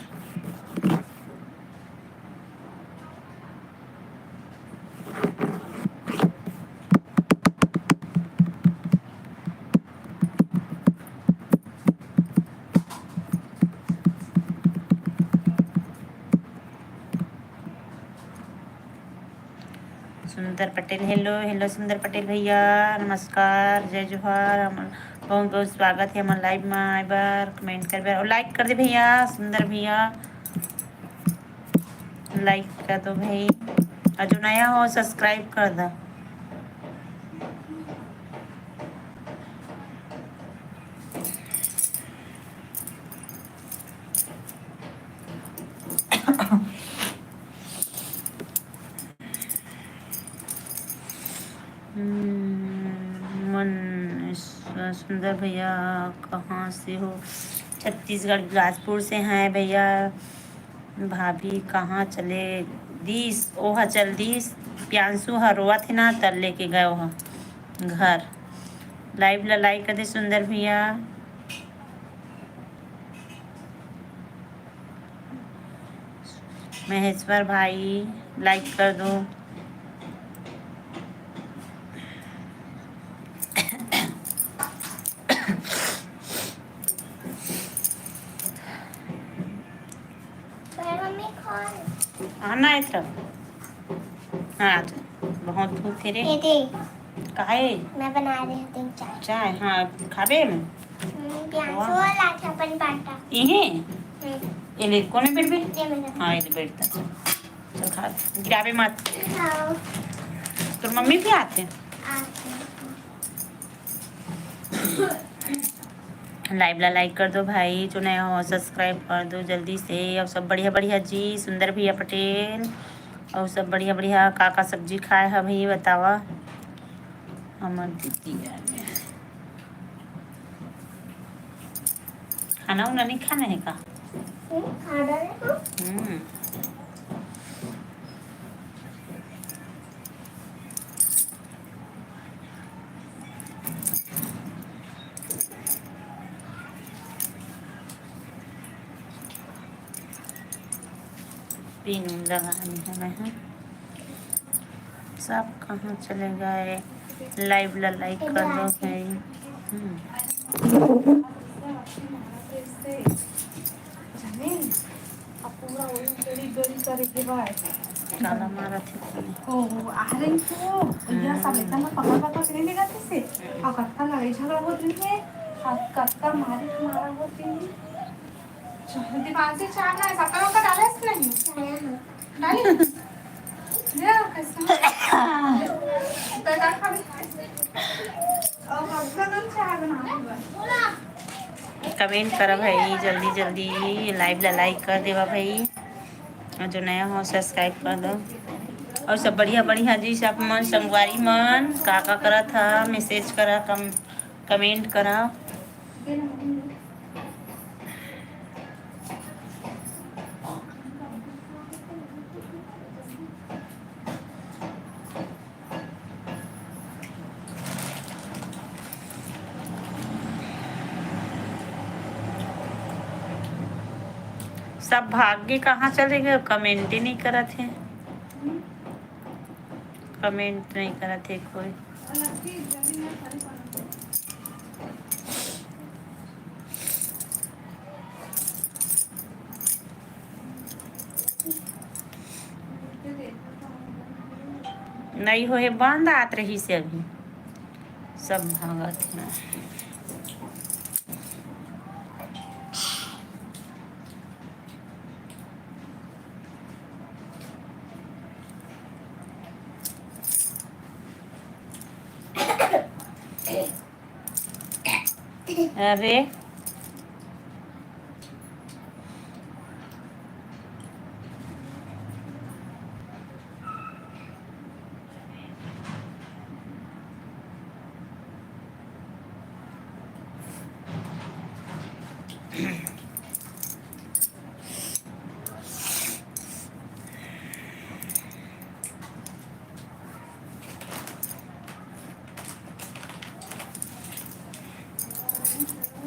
सुंदर पटेल, hello, hello सुंदर पटेल भैया, नमस्कार, जय जोहार। हमर बहुत बहुत स्वागत हे हमर live में आए बर, comment करे बर और like कर दे भैया, सुंदर भैया। Like कर दो भाई, और जो नया हो subscribe कर दो। हम्म, मन सुंदर भैया कहाँ से हो? छत्तीसगढ़ बिलासपुर से हैं भैया। भाभी कहाँ चले दीस? ओहा चल दीस, प्रियांशु ह रोवत हे ना, त लेके गए ओहा घर। Live ला like कर दे सुंदर भैया। महेश्वर भाई, like कर दो। आना है तरफ। हाँ, आ जा। बहुत धूप है रे। ये दे। काहे? मैं बना रही हूँ तीन चाय। चाय, हाँ, खाबे में? हम्म। प्याज वाह। वाला अपन बाटा। इहे? हम्म। ये ले, कोने बैठ बे? ये मेरा। हाँ, ये बैठता। चल खा, गिराबे मत। खाओ। तोर मम्मी भी आते हैं? आते हैं। Live ला like कर दो भाई, जो नया हो subscribe कर दो जल्दी से। और सब बढ़िया बढ़िया जी, सुंदर भैया पटेल, और सब बढ़िया बढ़िया। का का सब्जी खाए ह भाई बतावा। हमर दीदी आगे खाना उना नहीं खाना है का? हम्म, खा डाले तो। हम्म। पिन उन लगा ली है मैं, हाँ। सब कहाँ चले गए? Live ला like कर दो भाई। हम्म। जाने, अब पूरा वही डरी डरी करे के बाद। ताला मारा थे। ओ, आ रही तो, भैया सब एकदम पकड़ पकड़ के नहीं लेगा कैसे? और कत्ता लड़ाई झगड़ा होत रही है, और कत्ता मारे मारा होत रही है। चल, दीपांशु, चाय ना, सबका लोग का डाला है कि नहीं? डाली? ले, कैसे? तो डाल खा ले। और सबका लोग चाय बना ले। Comment करा भाई, जल्दी जल्दी live ला like कर देवा भाई, और जो नया हो subscribe कर दो। और सब बढ़िया बढ़िया जी, सब मन संगवारी मन का का करत ह, message करा, कम comment करा। सब भाग गे, कहाँ चले गए? Comment ही नहीं करत हे, comment नहीं करत हे कोई। नहीं होए, बंद आत रही से अभी। सब भागत हे। अरे,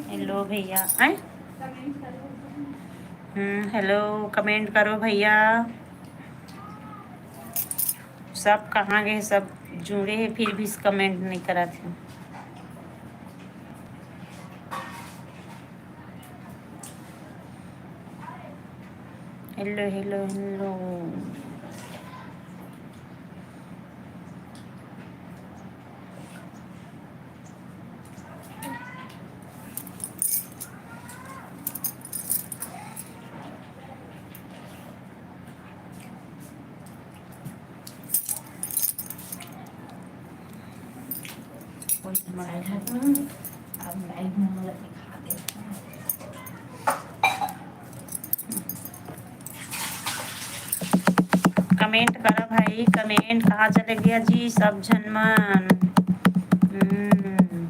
हेलो भैया, आए? हम्म, हेलो, comment करो भैया। सब कहाँ गए? सब जुड़े हैं, फिर भी comment नहीं करत हे। Hello, hello, hello. कोई हमारा घर, अब live में मोला दिखा दे। Comment करा भाई, comment कहाँ चले गया जी सब झन मन? हम्म।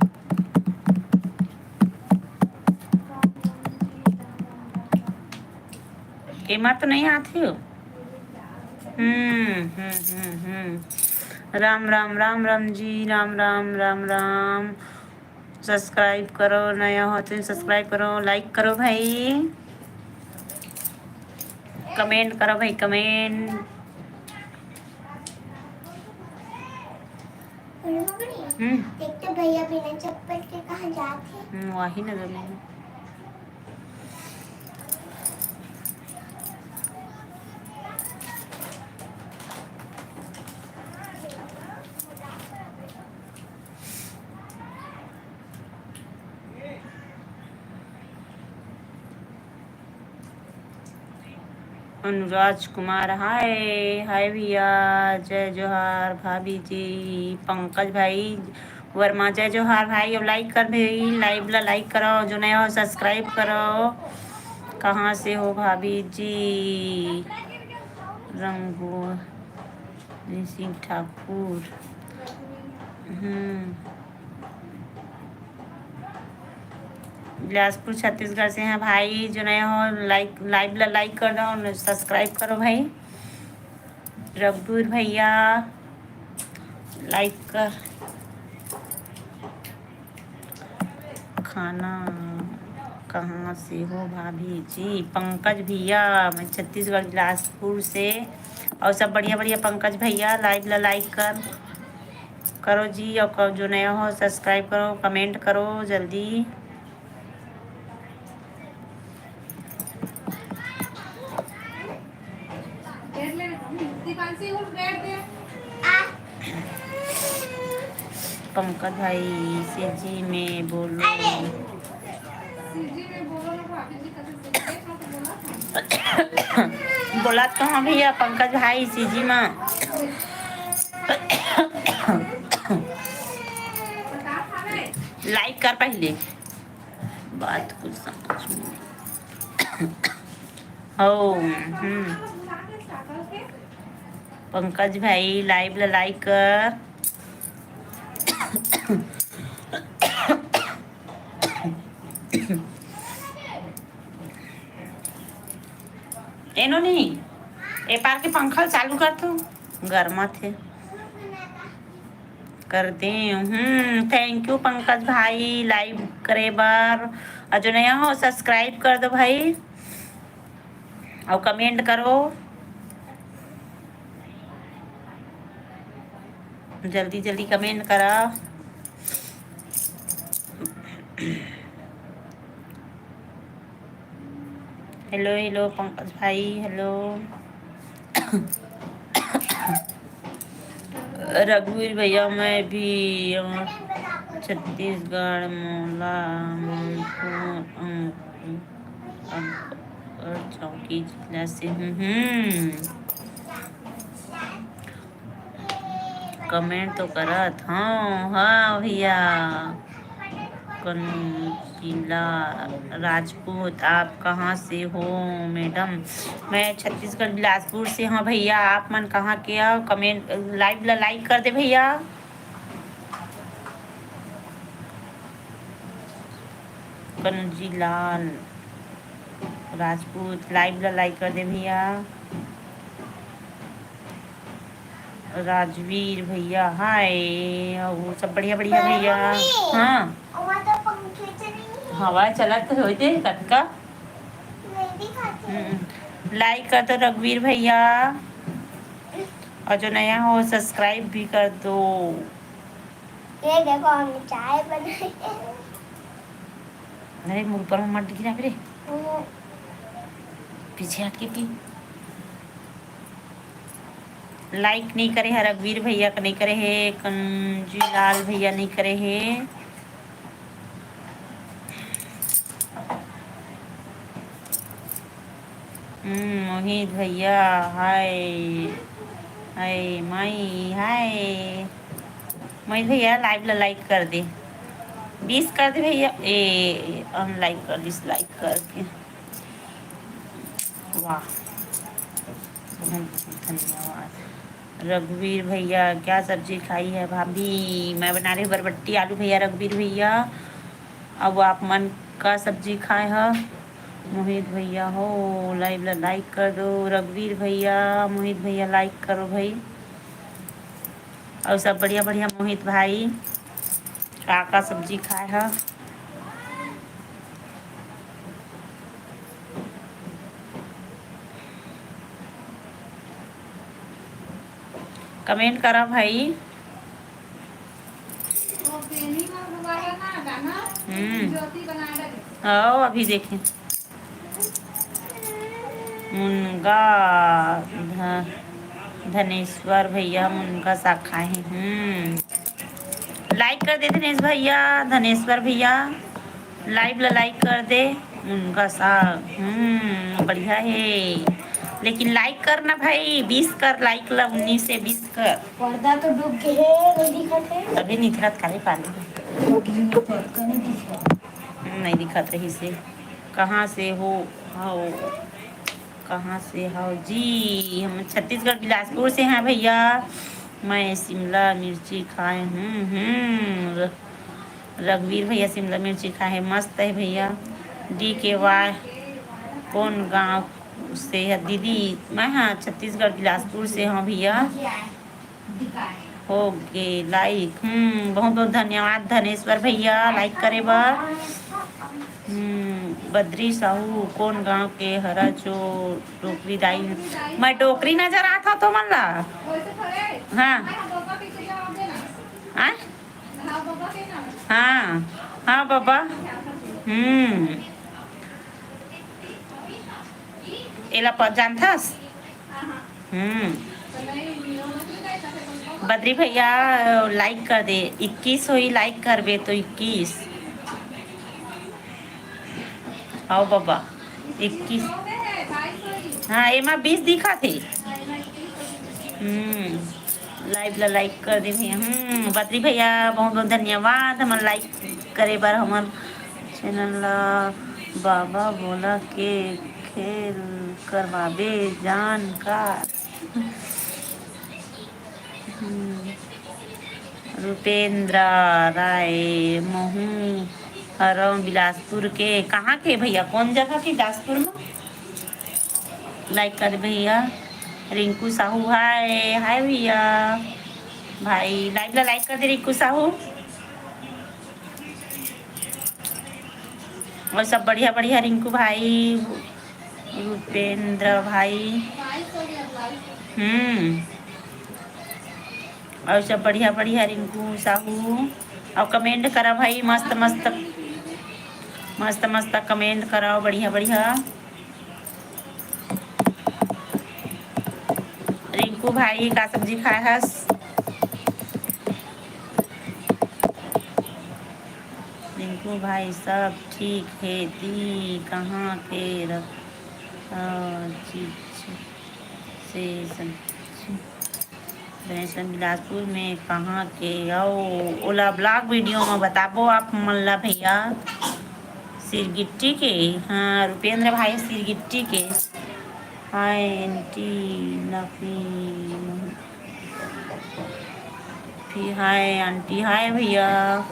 एमा तो नहीं आथे हो। हम्म, हम्म, हम्म, हम्म। राम, राम, राम, राम जी, राम, राम, राम, राम। Subscribe करो, नया हो तो subscribe करो, like करो भाई, comment करो भाई, comment। हम्म। देख तो भैया बिना चप्पल के कहाँ जात हे? हम्म, वही ना जमीन। अनुराज कुमार, हाय, हाय भैया, जय जोहार भाभी जी। पंकज भाई वर्मा, जय जोहार भाई। अब लाइक कर भाई, लाइव ला लाइक करो, जो नया हो सब्सक्राइब करो। कहाँ से हो भाभी जी? रंगू सिंह ठाकुर। हम्म। बिलासपुर छत्तीसगढ़ से हैं भाई। जो नए हो, लाइक, लाइव ला लाइक कर दो और सब्सक्राइब करो भाई। रघुवीर भैया, लाइक कर। खाना कहाँ से हो भाभी जी? पंकज भैया, मैं छत्तीसगढ़ बिलासपुर से। और सब बढ़िया बढ़िया। पंकज भैया, लाइव ला लाइक कर करो जी, और जो नया हो सब्सक्राइब करो, कमेंट करो जल्दी। पंकज भाई, सीजी में बोलो। बोला तो हाँ भैया, पंकज भाई, सीजी में। लाइक कर पहले, बात कुछ समझ में। ओ, हम्म। पंकज भाई, लाइव ला लाइक कर। एनो नहीं, ए पार के पंखा चालू कर तू, गरमा थे। कर दे। हम्म, थैंक यू पंकज भाई, लाइव करे बर। और जो नया हो, सब्सक्राइब कर दो भाई, और कमेंट करो, जल्दी जल्दी कमेंट करा। हेलो, हेलो पंकज भाई, हेलो। रघुवीर भैया, मैं भी, अ, छत्तीसगढ़, मोला, मनपुर, अ, अ, चौकी जिला से हूँ। हम्म। कमेंट तो करत हूँ। हाँ भैया, कौन जिला? राजपूत। आप कहाँ से हो मैडम? मैं छत्तीसगढ़ बिलासपुर से हूँ भैया। आप मन कहाँ के हो? कमेंट, लाइव ला लाइक कर दे भैया। कनजी लाल राजपूत, लाइव ला लाइक कर दे भैया। राजवीर भैया, हाय। और सब बढ़िया बढ़िया भैया। हाँ। हवा चलत होते कतका। हम्म। लाइक कर दो रघुवीर भैया, और जो नया हो सब्सक्राइब भी कर दो। ये देखो, हम चाय बनाए हैं। अरे, मुंह पर मत गिरा मेरे। हम्म। पीछे हट के पी। लाइक नहीं करे है रघुवीर भैया का, नहीं करे है कंजीलाल भैया, नहीं करे है। हम्म, मोहित भैया, हाय। हाय माई, हाय। मोहित भैया, लाइव ला लाइक कर दे, बीस कर दे भैया। ए, अनलाइक कर, डिसलाइक करके। वाह, बहुत बहुत धन्यवाद। रघुवीर भैया, क्या सब्जी खाई है भाभी? मैं बना रही हूँ बरबट्टी आलू भैया, रघुवीर भैया। अब आप मन का सब्जी खाए ह? मोहित भैया हो, लाइव ला लाइक कर दो। रघुवीर भैया, मोहित भैया, लाइक करो भाई। और सब बढ़िया बढ़िया मोहित भाई, का का सब्जी खाए ह? कमेंट करा भाई। हम्म। आओ, अभी देखें। मुनगा ध-, धनेश्वर भैया मुनगा साग खाए हैं। हम्म। लाइक कर दे धनेश भैया, धनेश्वर भैया, लाइव ला लाइक कर दे। मुनगा साग, हम्म, बढ़िया है। लेकिन लाइक कर ना भाई, बीस कर लाइक ला, उन्नीस से बीस कर। पर्दा तो डूब के है, नहीं दिखत है। अभी निकलत काले पानी। नहीं दिखत रही से। कहाँ से हो? हाँ, कहाँ से हो जी? हम छत्तीसगढ़ बिलासपुर से हैं भैया। मैं शिमला मिर्ची खाए हूँ। हम्म, र-, रघुवीर भैया शिमला मिर्ची खाए हैं, मस्त है भैया। डी के वाई, कौन गांव से है दीदी? मैं, हाँ, छत्तीसगढ़ बिलासपुर से हूँ भैया। हो गे लाइक। हम्म, बहुत बहुत धन्यवाद धनेश्वर भैया लाइक करे बर। हम्म, बद्री साहू कौन गांव के हरा जो डोकरी दाई? मैं डोकरी नजर आत हूँ तुमन ला? हाँ। आय? हाँ, हाँ बाबा। हम्म। एला प-, जानथस? हम्म। बद्री भैया, लाइक कर दे। इक्कीस होई, लाइक करबे तो इक्कीस। आओ बाबा, इक्कीस। हाँ, एमा बीस दिखा थे। हम्म, लाइव ला लाइक कर दे भैया। हम्म, बद्री भैया, बहुत बहुत धन्यवाद हमर लाइक करे बर, हमर चैनल ला बाबा बोला के खेल करवाबे जान का। हम्म। रुपेंद्र राय, महू हरव बिलासपुर के। कहाँ के भैया, कौन जगह के बिलासपुर में? लाइक कर भैया। रिंकू साहू, हाय, हाय भैया। भाई, लाइव ला लाइक कर दे रिंकू साहू। और सब बढ़िया बढ़िया रिंकू भाई, रुपेंद्र भाई। हम्म। और सब बढ़िया बढ़िया रिंकू साहू। और कमेंट करा भाई, मस्त मस्त, मस्त मस्त कमेंट कराओ, बढ़िया बढ़िया। रिंकू भाई, का सब्जी खाए हस? रिंकू भाई, सब ठीक हे। ती कहाँ के रह-, अ, चीज से सब्जी? बिलासपुर में कहाँ के? अउ ओला ब्लॉग वीडियो में बताबो आप मन ला भैया। सिरगिट्टी के, हाँ, रुपेंद्र भाई सिरगिट्टी के। हाय आंटी नफी, फिर हाय आंटी, हाय भैया।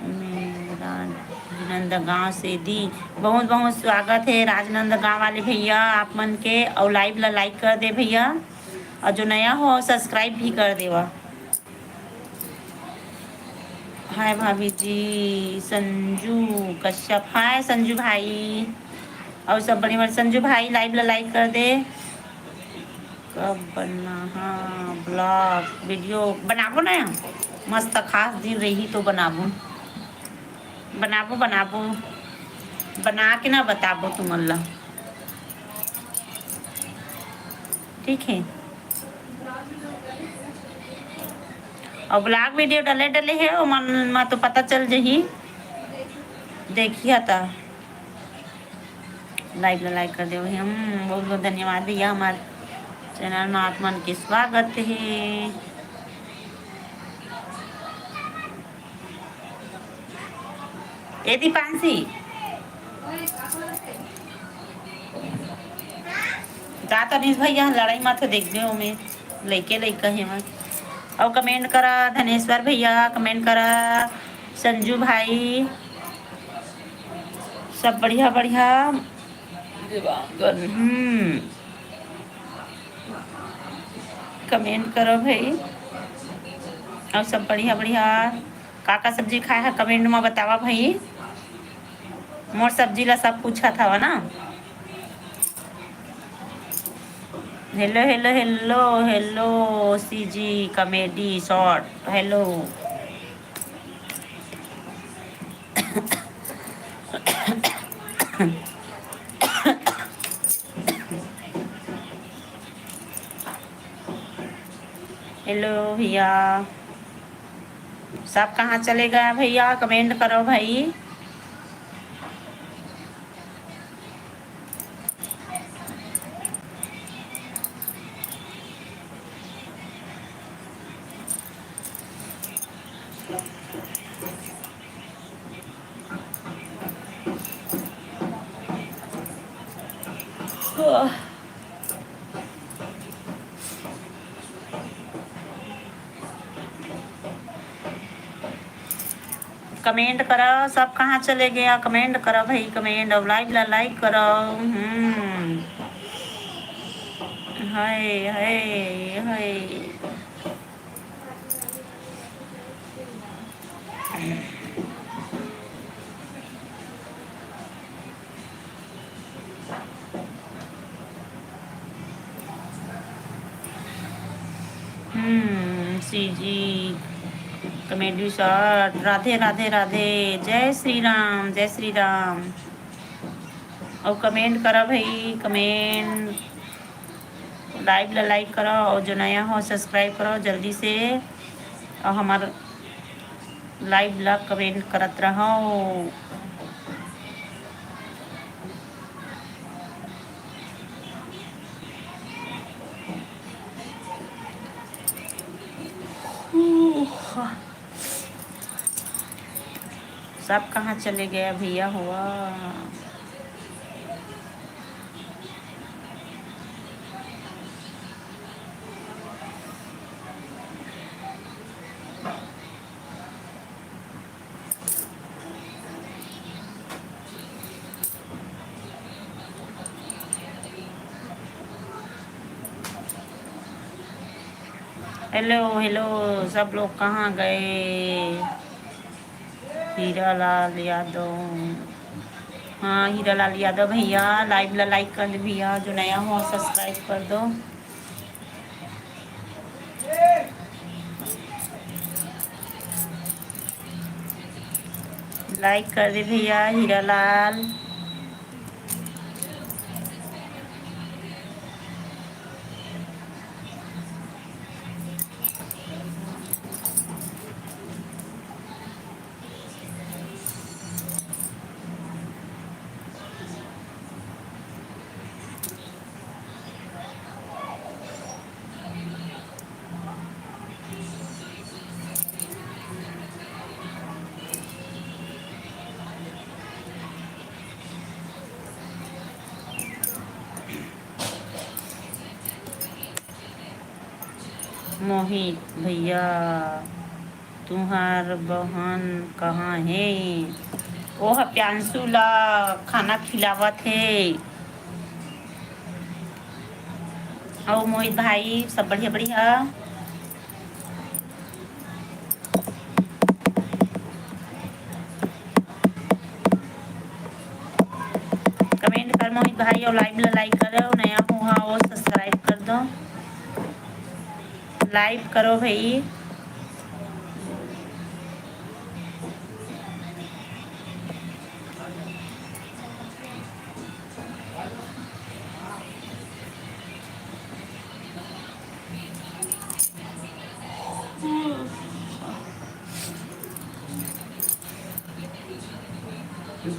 मैं राजनांदगांव से दी, बहुत बहुत स्वागत है राजनांदगांव वाले भैया आप मन के। और लाइव ला लाइक कर दे भैया, और जो नया हो सब्सक्राइब भी कर देवा। हाय भाभी जी, संजू कश्यप, हाय संजू भाई। और सब बड़े बड़े संजू भाई, लाइव ला लाइक कर दे। कब बनना? हाँ, ब्लॉग वीडियो बनाबो ना, मस्त खास दिन रही तो बनाबो, बनाबो, बनाबो, बना के ना बताबो तुमन ला, ठीक है? और ब्लॉग वीडियो डले डले है, ओमन मा तो पता चल जही, देखिया ता। लाइव ला लाइक कर देव। हम बहुत बहुत धन्यवाद भैया, हमारे चैनल में आप मन के स्वागत है। ए दीपांशी, का तनीश भैया लड़ाई मत देखबे, ओमे लइके लइका हे मैं। अउ कमेंट करा धनेश्वर भैया, कमेंट करा संजू भाई, सब बढ़िया बढ़िया। हम्म, कमेंट करो भाई, अउ सब बढ़िया बढ़िया। का का सब्जी खाए हा, कमेंट में बतावा भाई। मोर सब्जी ला सब पूछत हवा ना। Hello, hello, hello, hello, CG comedy short, hello. Hello भैया, सब कहाँ चले गए भैया? कमेंट करो भाई। कमेंट करा, सब कहाँ चले गया? कमेंट करा भाई, कमेंट, और लाइव ला लाइक करा। हम्म, हाय हाय हाय। हम्म, CG comedy shot. Radhe Radhe Radhe, जय श्री राम, जय श्री राम। और कमेंट करा भाई, कमेंट, लाइव ला लाइक करा, और जो नया हो सब्सक्राइब करा जल्दी से, और हमार लाइव ला कमेंट करत रहो। सब कहाँ चले गया भैया हुआ? हेलो हेलो, सब लोग कहाँ गए? हीरालाल यादव। हाँ, हीरालाल यादव भैया, लाइव ला लाइक कर दे भैया, जो नया हो सब्सक्राइब कर दो। लाइक कर दे भैया हीरालाल। मोहित भैया, तुंहर बहन कहाँ हे? ओह प्यांशु ला खाना खिलावत हे। अउ मोहित भाई, सब बढ़िया बढ़िया? कमेंट कर मोहित भाई, और लाइव ला लाइक करो, नया हुआ हो सब्सक्राइब कर दो, लाइव करो भाई।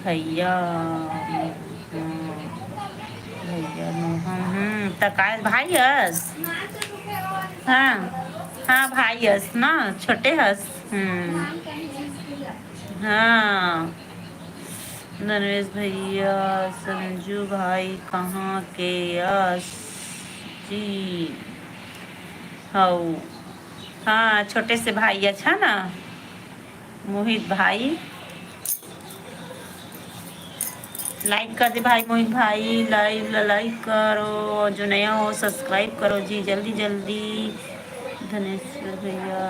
भैया, हाँ, भैया मोहन, हम्म, त काय भाई हस? हाँ, हाँ, भाई हस ना, छोटे हस। हम्म, हाँ। धनवेश भैया, संजू भाई कहाँ के अस जी? हऊ, हाँ, छोटे से भाई अच्छा ना, मोहित भाई। लाइक कर दे भाई मोहित भाई, लाइव ला लाइक करो, जो नया हो सब्सक्राइब करो जी, जल्दी जल्दी। धनेश्वर भैया,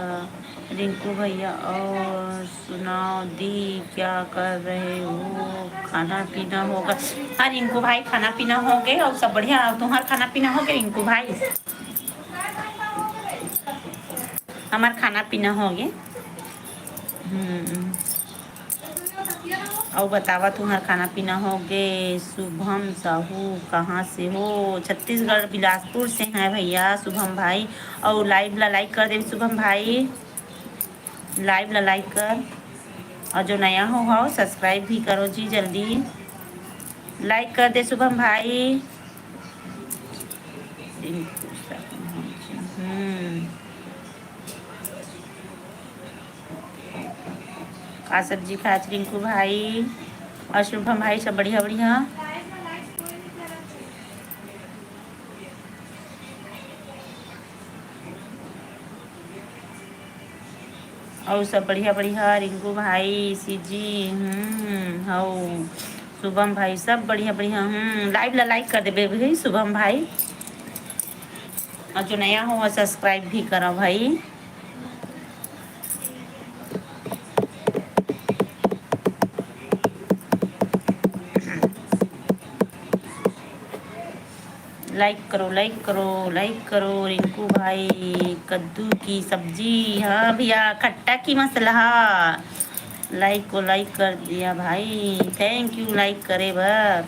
रिंकू भैया, और सुनाओ दी, क्या कर रहे हो? खाना पीना होगा? हाँ रिंकू भाई, खाना पीना हो गए और सब बढ़िया। और तुम्हार खाना पीना हो गए रिंकू भाई? हमार खाना पीना हो गए। हम्म। अउ बतावा, तुम्हार खाना पीना हो गए? शुभम साहू कहाँ से हो? छत्तीसगढ़ बिलासपुर से हैं भैया शुभम भाई। और लाइव ला लाइक कर दे शुभम भाई, लाइव ला लाइक कर। और जो नया हो, हो सब्सक्राइब भी करो जी जल्दी। लाइक कर दे शुभम भाई। हम्म। का सब्जी खात रिंकू भाई और शुभम भाई? सब बढ़िया बढ़िया। अउ सब बढ़िया बढ़िया, रिंकू भाई, सीजी, हम्म, हौ, शुभम भाई, सब बढ़िया बढ़िया। हम्म, live ला like कर देबे भाई शुभम भाई, अउ जो नया हो subscribe भी करा भाई। Like करो, like करो, like करो। रिंकू भाई, कद्दू की सब्जी, हाँ भैया, खट्टा की मसला। Like को like कर दिया भाई, thank you like करे बर।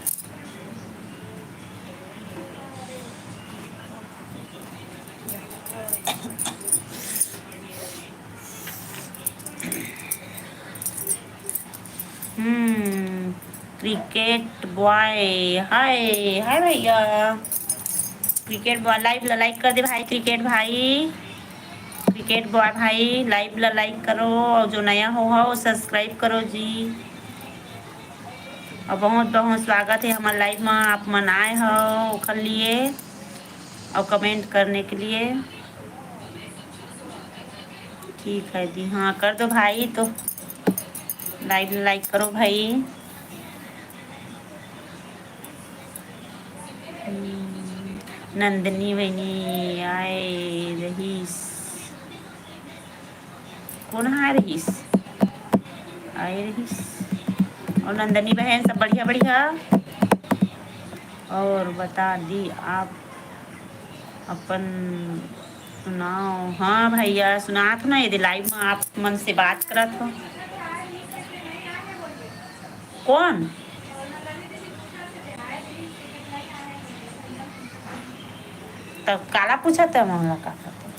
हम्म, क्रिकेट बॉय, हाय हाय भैया। क्रिकेट बॉय, live ला like कर दे भाई। क्रिकेट भाई, क्रिकेट बॉय भाई, live ला like करो, अउ जो नया हो हो subscribe करो जी। अउ बहुत बहुत स्वागत है हमर live में, आप मन आए हो ओखर लिए अउ comment करने के लिए। ठीक है दी, हाँ कर दो भाई, तो live like करो भाई। हम्म, नंदनी बहनी आए रहीस। कौन आए रहीस? आए रहीस। और नंदनी बहन सब बढ़िया बढ़िया। और बता दी आप अपन सुनाओ। हाँ भैया, सुनात हो ना, ये live में आप मन से बात करत हो। कौन? तब काला पूछत है, मामला का करते?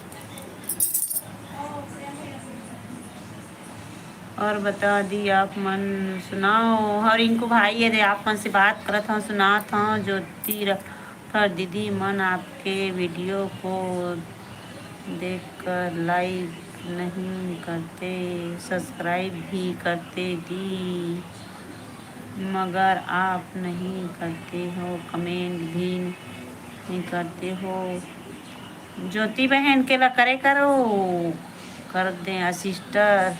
और बता दी आप मन सुनाओ। और रिंकू भाई, ये दे आप मन से बात करत हूँ, सुनात हूँ, ज्योति राठौर दीदी मन आपके video को देखकर like नहीं करते, subscribe भी करते दी, मगर आप नहीं करते हो, comment भी नहीं करते हो। ज्योति बहन के ला करे करो, कर दे आ sister।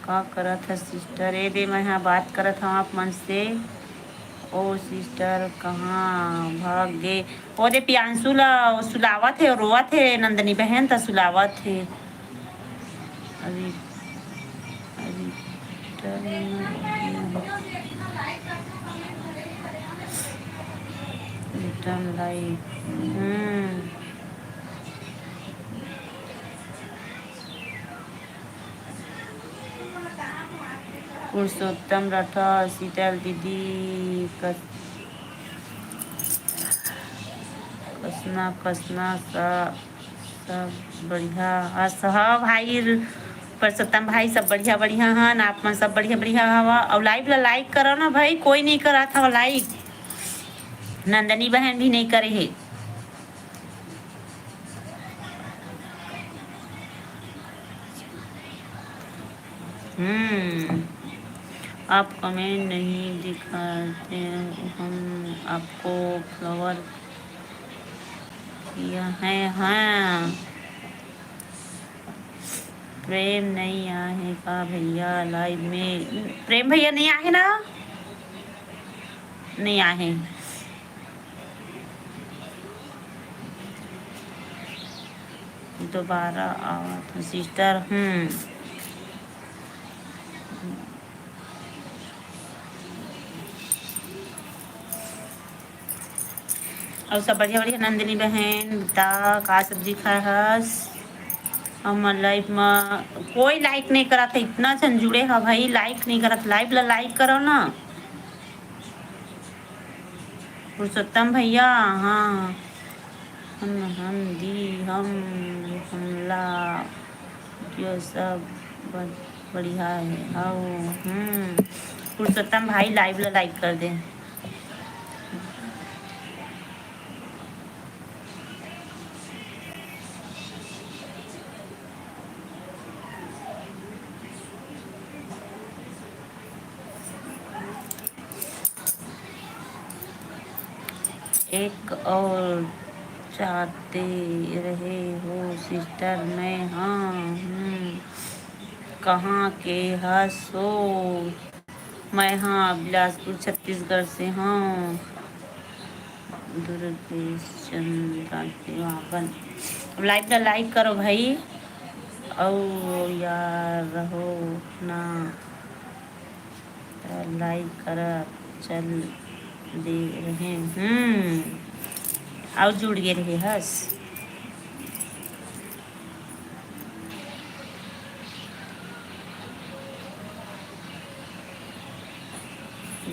का करत है sister? ए दे, मैं हा बात करत हूँ आप मन से। ओ sister, कहाँ भाग गे? ओ दे, पियांशु ला सुलावत है, रोवत है, नंदनी बहन त सुलावत है। अभी, अभी return live। हम्म। पुरुषोत्तम राठौर, शीतल दीदी, कस-, कसना, कसना सा, सब बढ़िया। अस-, हाँ भाई, पुरुषोत्तम भाई, सब बढ़िया, बढ़िया हन। आप मन सब बढ़िया, बढ़िया हवा। अउ live ला like करो ना भाई, कोई नहीं करत हवा like। नंदनी बहन भी नहीं करे हे। हम्म, आप comment नहीं दिखाते, हम आपको follow किया है। हाँ, प्रेम नहीं आए का भैया live में? प्रेम भैया नहीं आए ना, नहीं आए। दोबारा आवत हूँ sister। हम्म। अउ सब बढ़िया बढ़िया। नंदिनी बहन, बता का सब्जी खाए हस? हमर live म कोई like नहीं करत है, इतना झन जुड़े ह भाई, like नहीं करत। Live ला like करो ना। पुरुषोत्तम भैया, हाँ, हम, हम दी, हम, हमला, यो सब ब-, बढ़िया है। हौ, हम्म, पुरुषोत्तम भाई live ला like कर दे। एक और चाहते रहे हो sister, मैं, हाँ, हम्म, कहाँ के हस ओ? मैं हाँ बिलासपुर छत्तीसगढ़ से हूँ। दुर्गेश चंद्र राजदेवागन। अब लाइव ला लाइक करो भाई। अउ यार रहो ना। त लाइक करत चल दे रहे। हम्म। अउ जुड़ गे रहे हस।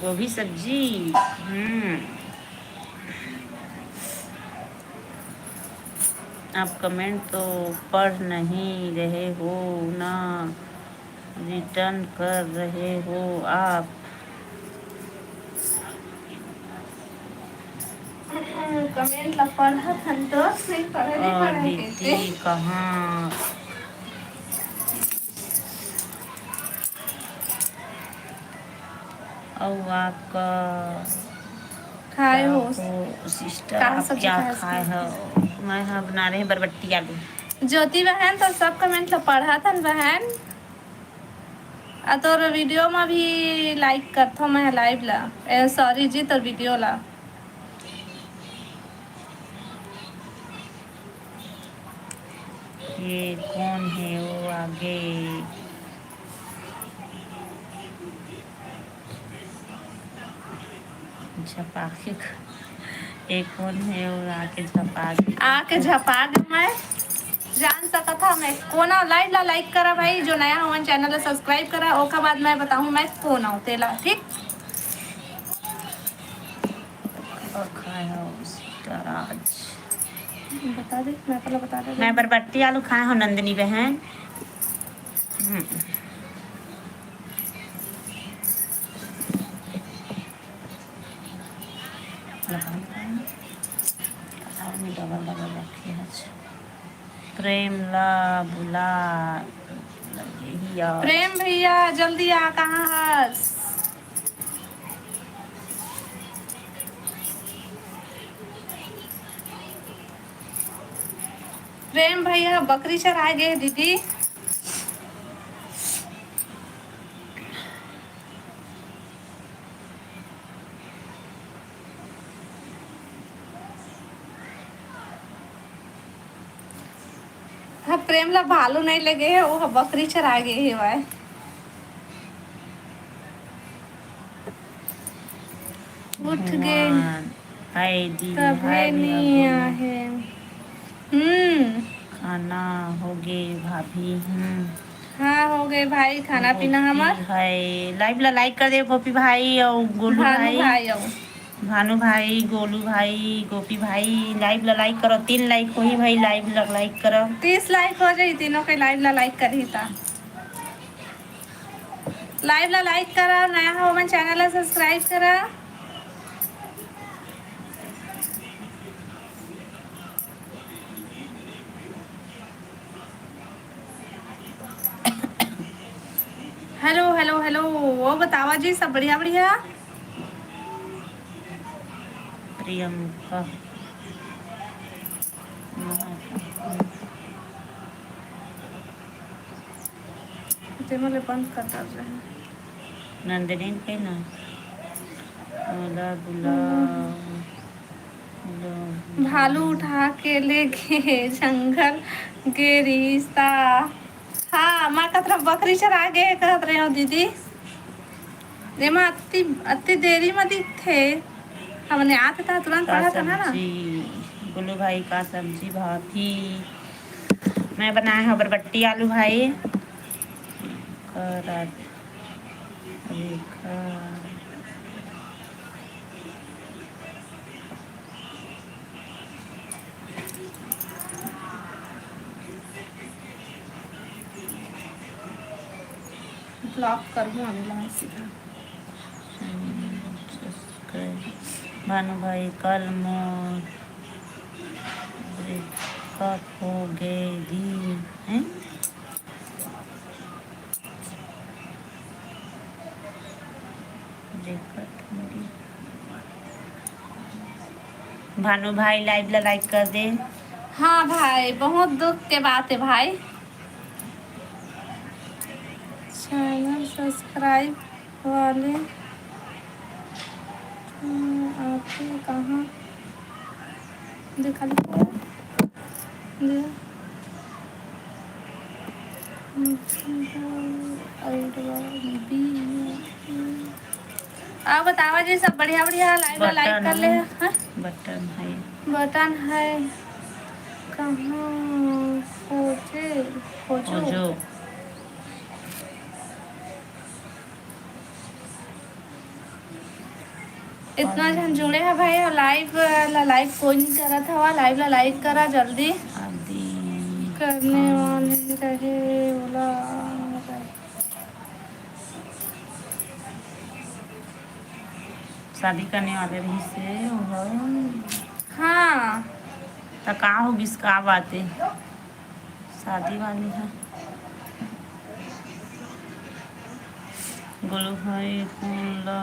गोभी सब्जी। हम्म। आप कमेंट तो पढ़ नहीं रहे हो ना, रिटर्न कर रहे हो आप। कमेंट ला पढ़त हन तो नहीं पढ़े, नहीं और पढ़े दीदी कहाँ? अउ आपका खाए हो? सिस्टर, आप क्या खाए हो? मैं ह बना रहे हैं बरबट्टी आलू। ज्योति बहन, तो सब कमेंट ला पढ़त हन बहन। आ तोर वीडियो में भी लाइक करथो मैं लाइव ला, ए, सॉरी जी, तोर वीडियो ला। ये कौन है वो आगे? झपाक। ये कौन है वो आके झपाक? आके झपाक मैं जान सकत हा मैं कोन आंव। लाइव ला लाइक करा भाई, जो नया हवन चैनल ला सब्सक्राइब करा, ओकर बाद मैं बताहूँ मैं कोन आंव तेला, ठीक? और खाए हो सिस्टर आज? बता दे, मैं पहले बता दे। मैं बरबट्टी आलू खाए हो नंदिनी बहन। हम्म। डबल डबल रखे हस। प्रेम ला बुला लगे ही आज। प्रेम भैया, जल्दी आ, कहाँ हस? प्रेम भैया बकरी चराए गे दीदी। हाँ, प्रेम ला भालू नहीं लगे है, वो बकरी चरा गे हेवय। उठ गे। हाय दीदी, तभे हाय नहीं भैया। आहे। हम्म। खाना हो गे भाभी। हम्म। हाँ, हो गे भाई, खाना पीना हमर। हाय, लाइव ला लाइक कर दे गोपी भाई और गोलू भाई। भाई और भानु भाई, गोलू भाई, गोपी भाई, लाइव ला लाइक करो। तीन लाइक होही भाई, लाइव ला लाइक करो। तीस लाइक हो जाही, तीनों के लाइव ला लाइक करही ता। लाइव ला लाइक करा, नया हो मन चैनल ला सब्सक्राइब करा। हेलो, हेलो, हेलो, वो बतावा जी, सब बढ़िया, बढ़िया? प्रियंका। तेमा ले बंद कर दे रहे। नंदिनी के ना। ओला बुला। भालू उठा के ले गे जंगल गे रिहिस ता। हाँ, मैं कतरा बकरी चरा गे कहत रहे हो दीदी। एमा अति, अति देरी म दिखथे। हमने आते ता तुरंत पढ़ा था ना। सब्जी, गोलू भाई का सब्जी भात ही। मैं बनाए हव बरबट्टी आलू भाई। करत रेखा। ब्लॉक करहूँ अभी ला सीधा। भानु भाई, कल मोर ब्रेकअप हो गे दी, हैं? भानु भाई, लाइव ला लाइक कर दे। हाँ भाई, बहुत दुख के बात है भाई। चैनल सब्सक्राइब वाले, हम्म, आथे कहाँ? देखा लिखा है। दे। अउ बतावा जी, सब बढ़िया बढ़िया? लाइव ला लाइक कर ले। हाँ? बटन है। बटन है। कहाँ खोजे? खोजो। खोजो। इतना झन जुड़े हे भाई, अउ लाइव ला लाइक कोई नहीं करत हवा। लाइव ला लाइक करा जल्दी। शादी करने वाले रहे, बोला। शादी करने वाले रहिस हे ओह। हाँ। त का हो गिस, का बात हे? शादी वाली है। गोलू भाई, कौन ला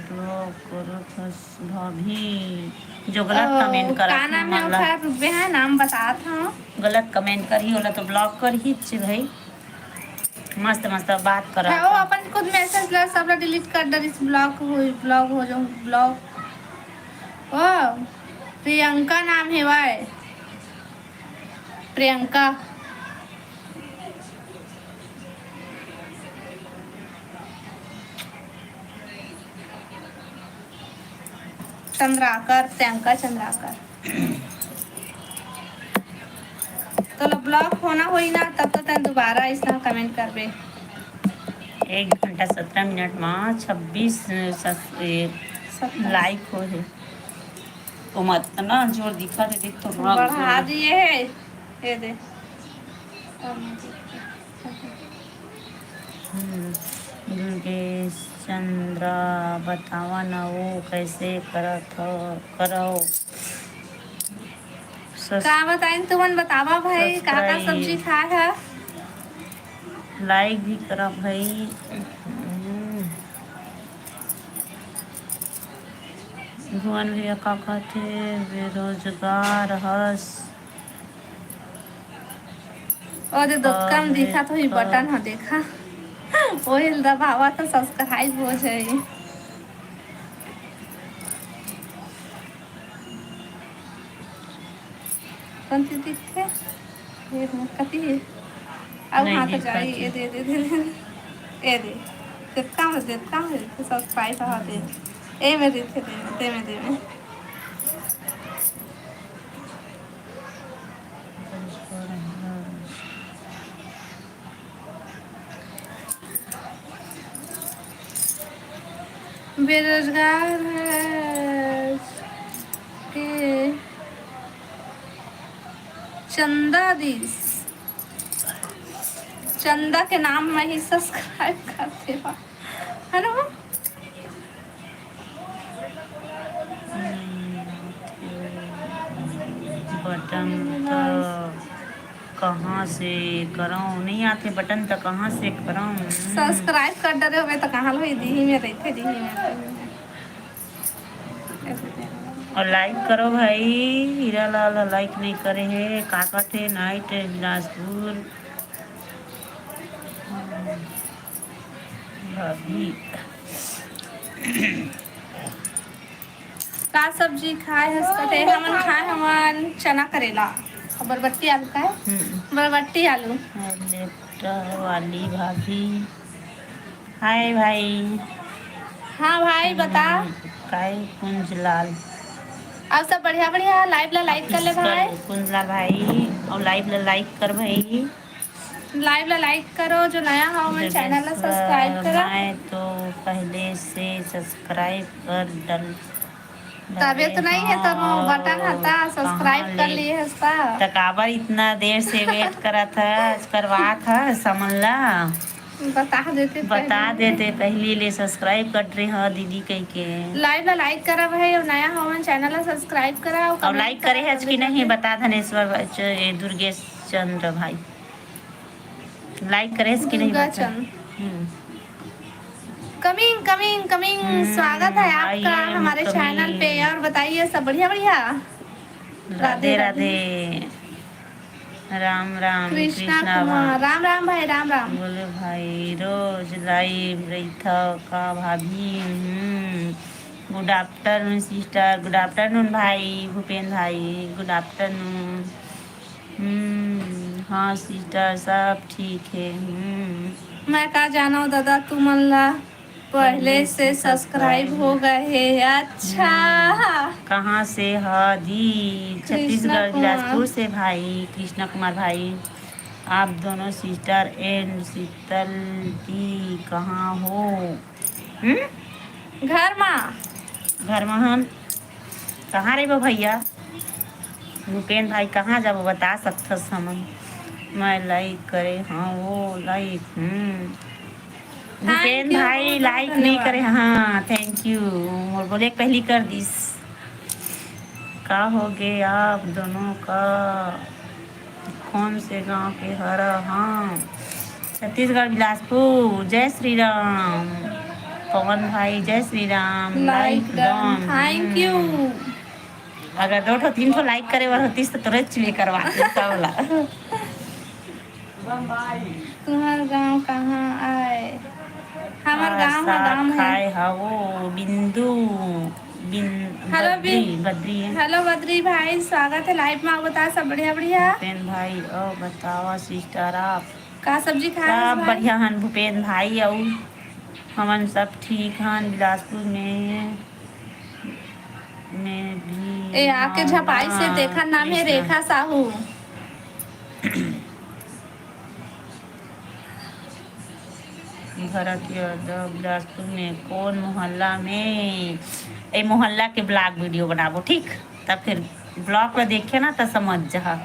ब्लॉक करत हस भाभी? जो गलत ओ, कमेंट करत का नाम है ओकर? रुकबे है, नाम बतात हूँ। गलत कमेंट करही, ओला तो ब्लॉक करही चे भाई। मस्त मस्त बात करत है वो। अपन खुद मैसेज ला, सब ला डिलीट कर डरिस, ब्लॉक हो, ब्लॉक हो जाऊँ, ब्लॉक। ओ, प्रियंका नाम है वाय। प्रियंका। चंद्राकर, प्रियंका चंद्राकर। तो ब्लॉक होना होई ना, तब तो तैं दोबारा इस तरह कमेंट करबे। एक घंटा सत्रह मिनट में छब्बीस सस-, ए, सत्रह। लाइक हो है। ओमा अतना जोर दिखत हे, देख तो रंग बढ़ा दिए हे। ये दे। हम्म, दुर्गेश चंद्रा, बतावा ना वो कैसे करत हो, करो। सस-, का बताइन तुमन, बतावा भाई, का का सब्सक्राइब। सब्जी खाए है? लाइक भी करा भाई। हम्म। भुवन भैया का कहथे, बेरोजगार हस? ओ दे, दोतका म अरे दिखत होही का? बटन ह, देखा। ओही ल दबावा त सब्सक्राइब हो जाही। कौन चीज दिखथे? ये कति हे? अब नहीं हाथ दिखत जाई, हे। ये दे, दे, दे, दे। ये दे। देखता हूँ, देखता हूँ, ये तो सब पाई रहा दे। ए में देखे, दे में, दे में, दे में। बेरोजगार है के चंदा दिस, चंदा के नाम में ही सब्सक्राइब कर देवा, है ना? बटन त कहाँ से करौं? नहीं आथे बटन त कहाँ से करौं? सब्सक्राइब कर डरे होबे त कहाँ लो? दिही में रहिथे, दिही में। और लाइक करो भाई, हीरा लाल लाइक नहीं करे हे, का कहथे नाइट बिलासपुर। भाभी। का सब्जी खाए हस कथे? हमन खाए हमन चना करेला, बरबट्टी आलू। का है? हम्म। बरबट्टी आलू। लेफ्ट वाली भाभी। हाय भाई। हाँ भाई, बता। हम्म, काय कुंजलाल। अब सब बढ़िया बढ़िया, लाइव ला लाइक कर ले भाई। कुंजलाल भाई, और लाइव ला लाइक कर भाई। लाइव ला लाइक करो, जो नया हो मन चैनल ला सब्सक्राइब करो। मैं तो पहले से सब्सक्राइब कर डल तबे तो नहीं है तो बटन हता, सब्सक्राइब कर लिए हस ता। त काबर इतना देर से वेट करत हस, करवात हस हमन ला? बता देते बता पहले। देते पहली ले सब्सक्राइब कर रहे हो दीदी कह के। लाइव ला लाइक करा भाई, और नया हो मन चैनल ला सब्सक्राइब करा, और और लाइक करे हस कि नहीं बता धनेश्वर च-, ए, दुर्गेश चंद्र भाई। लाइक करे हस कि नहीं दुर्गा बता। चंद। Hmm. Coming, coming, coming. Hmm, स्वागत है आपका हमारे चैनल पे। और बताइए, सब बढ़िया, बढ़िया? राधे, राधे। राम राम कृष्णा कृष्णा कुमार, भा- राम राम भाई, राम राम। बोले भाई, रोज लाइव रहिथव का भाभी? हम्म, गुड आफ्टरनून सिस्टर, गुड आफ्टरनून भाई भूपेन भाई, गुड आफ्टरनून। हम्म, हाँ सिस्टर, सब ठीक है। हम्म। मैं का जानव दादा, तुमन ला पहले से सब्सक्राइब हो गए हे। अच्छा। कहाँ से ह दी? कृष्णा छत्तीसगढ़, कुमार। बिलासपुर से भाई, कृष्णा कुमार भाई। आप दोनों सिस्टर एंड शीतल दी कहाँ हो? हम्म? घर मा। घर मा हन। कहाँ रहिबो भैया? भूपेन भाई, कहाँ जाबो, बता सकथस हमन? मैं लाइक करे हाँ वो लाइक। हम्म। भूपेन you, भाई बहुत बहुत लाइक नहीं धन्यवाद। करे। हाँ, थैंक यू। मोर बोले पहली कर दिस। का हो गे आप दोनों का? कौन से गांव के हरा? हाँ, छत्तीसगढ़, बिलासपुर। जय श्री राम पवन भाई, जय Shri Ram. Like like done, done. Thank you. Hmm. अगर दो ठो तीन ठो लाइक करे बर होतिस तो तुरंत चुए करवाते सबला। तुम्हार गांव कहाँ आए? हमर गांव ह आशा गांव है। खाए हवो बिंदु, बिन-, हेलो बद्री, बि-, बद्री है। हेलो बद्री भाई, स्वागत है लाइव में। आप बता, सब बढ़िया, बढ़िया? भूपेन भाई, ओ बतावा सिस्टर आप? का सब्जी खाए हस सब भाई? बढ़िया हन भूपेन भाई, अउ हमन सब ठीक हन बिलासपुर में। में भी ए, आके झपाई से देखा, नाम है रेखा साहू। भरत यादव, बिलासपुर में कौन मोहल्ला में? ए मोहल्ला के ब्लॉग वीडियो बनाबो, ठीक? तब फिर ब्लॉग ला देखे ना, त समझ जहा,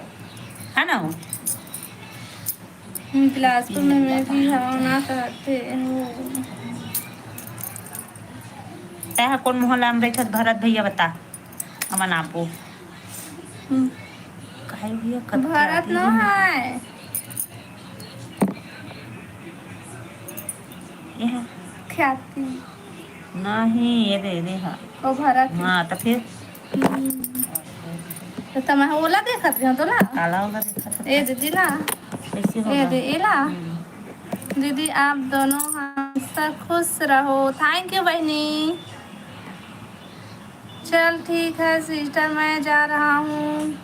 है ना? हम्म, बिलासपुर में मैं भी हव ना, कहते हो। तैं ह कोन मोहल्ला में बैठत भरत भैया, बता, हमन आबो। हम्म। काहे भैया, कतका भरत आदमी न हे? है। ये है। ख्याति। नहीं, ये दे, ये दे, हाँ। ओ भरत। हाँ, तो फिर? हम्म। तो तम ओला देखत रहो तो ना? काला ओला देखत रहो। ए दीदी ना। कैसे ए होगा? दे, एला। हम्म। दीदी, आप दोनों हमेशा खुश रहो। Thank you बहनी। चल ठीक है सिस्टर, मैं जा रहा हूँ।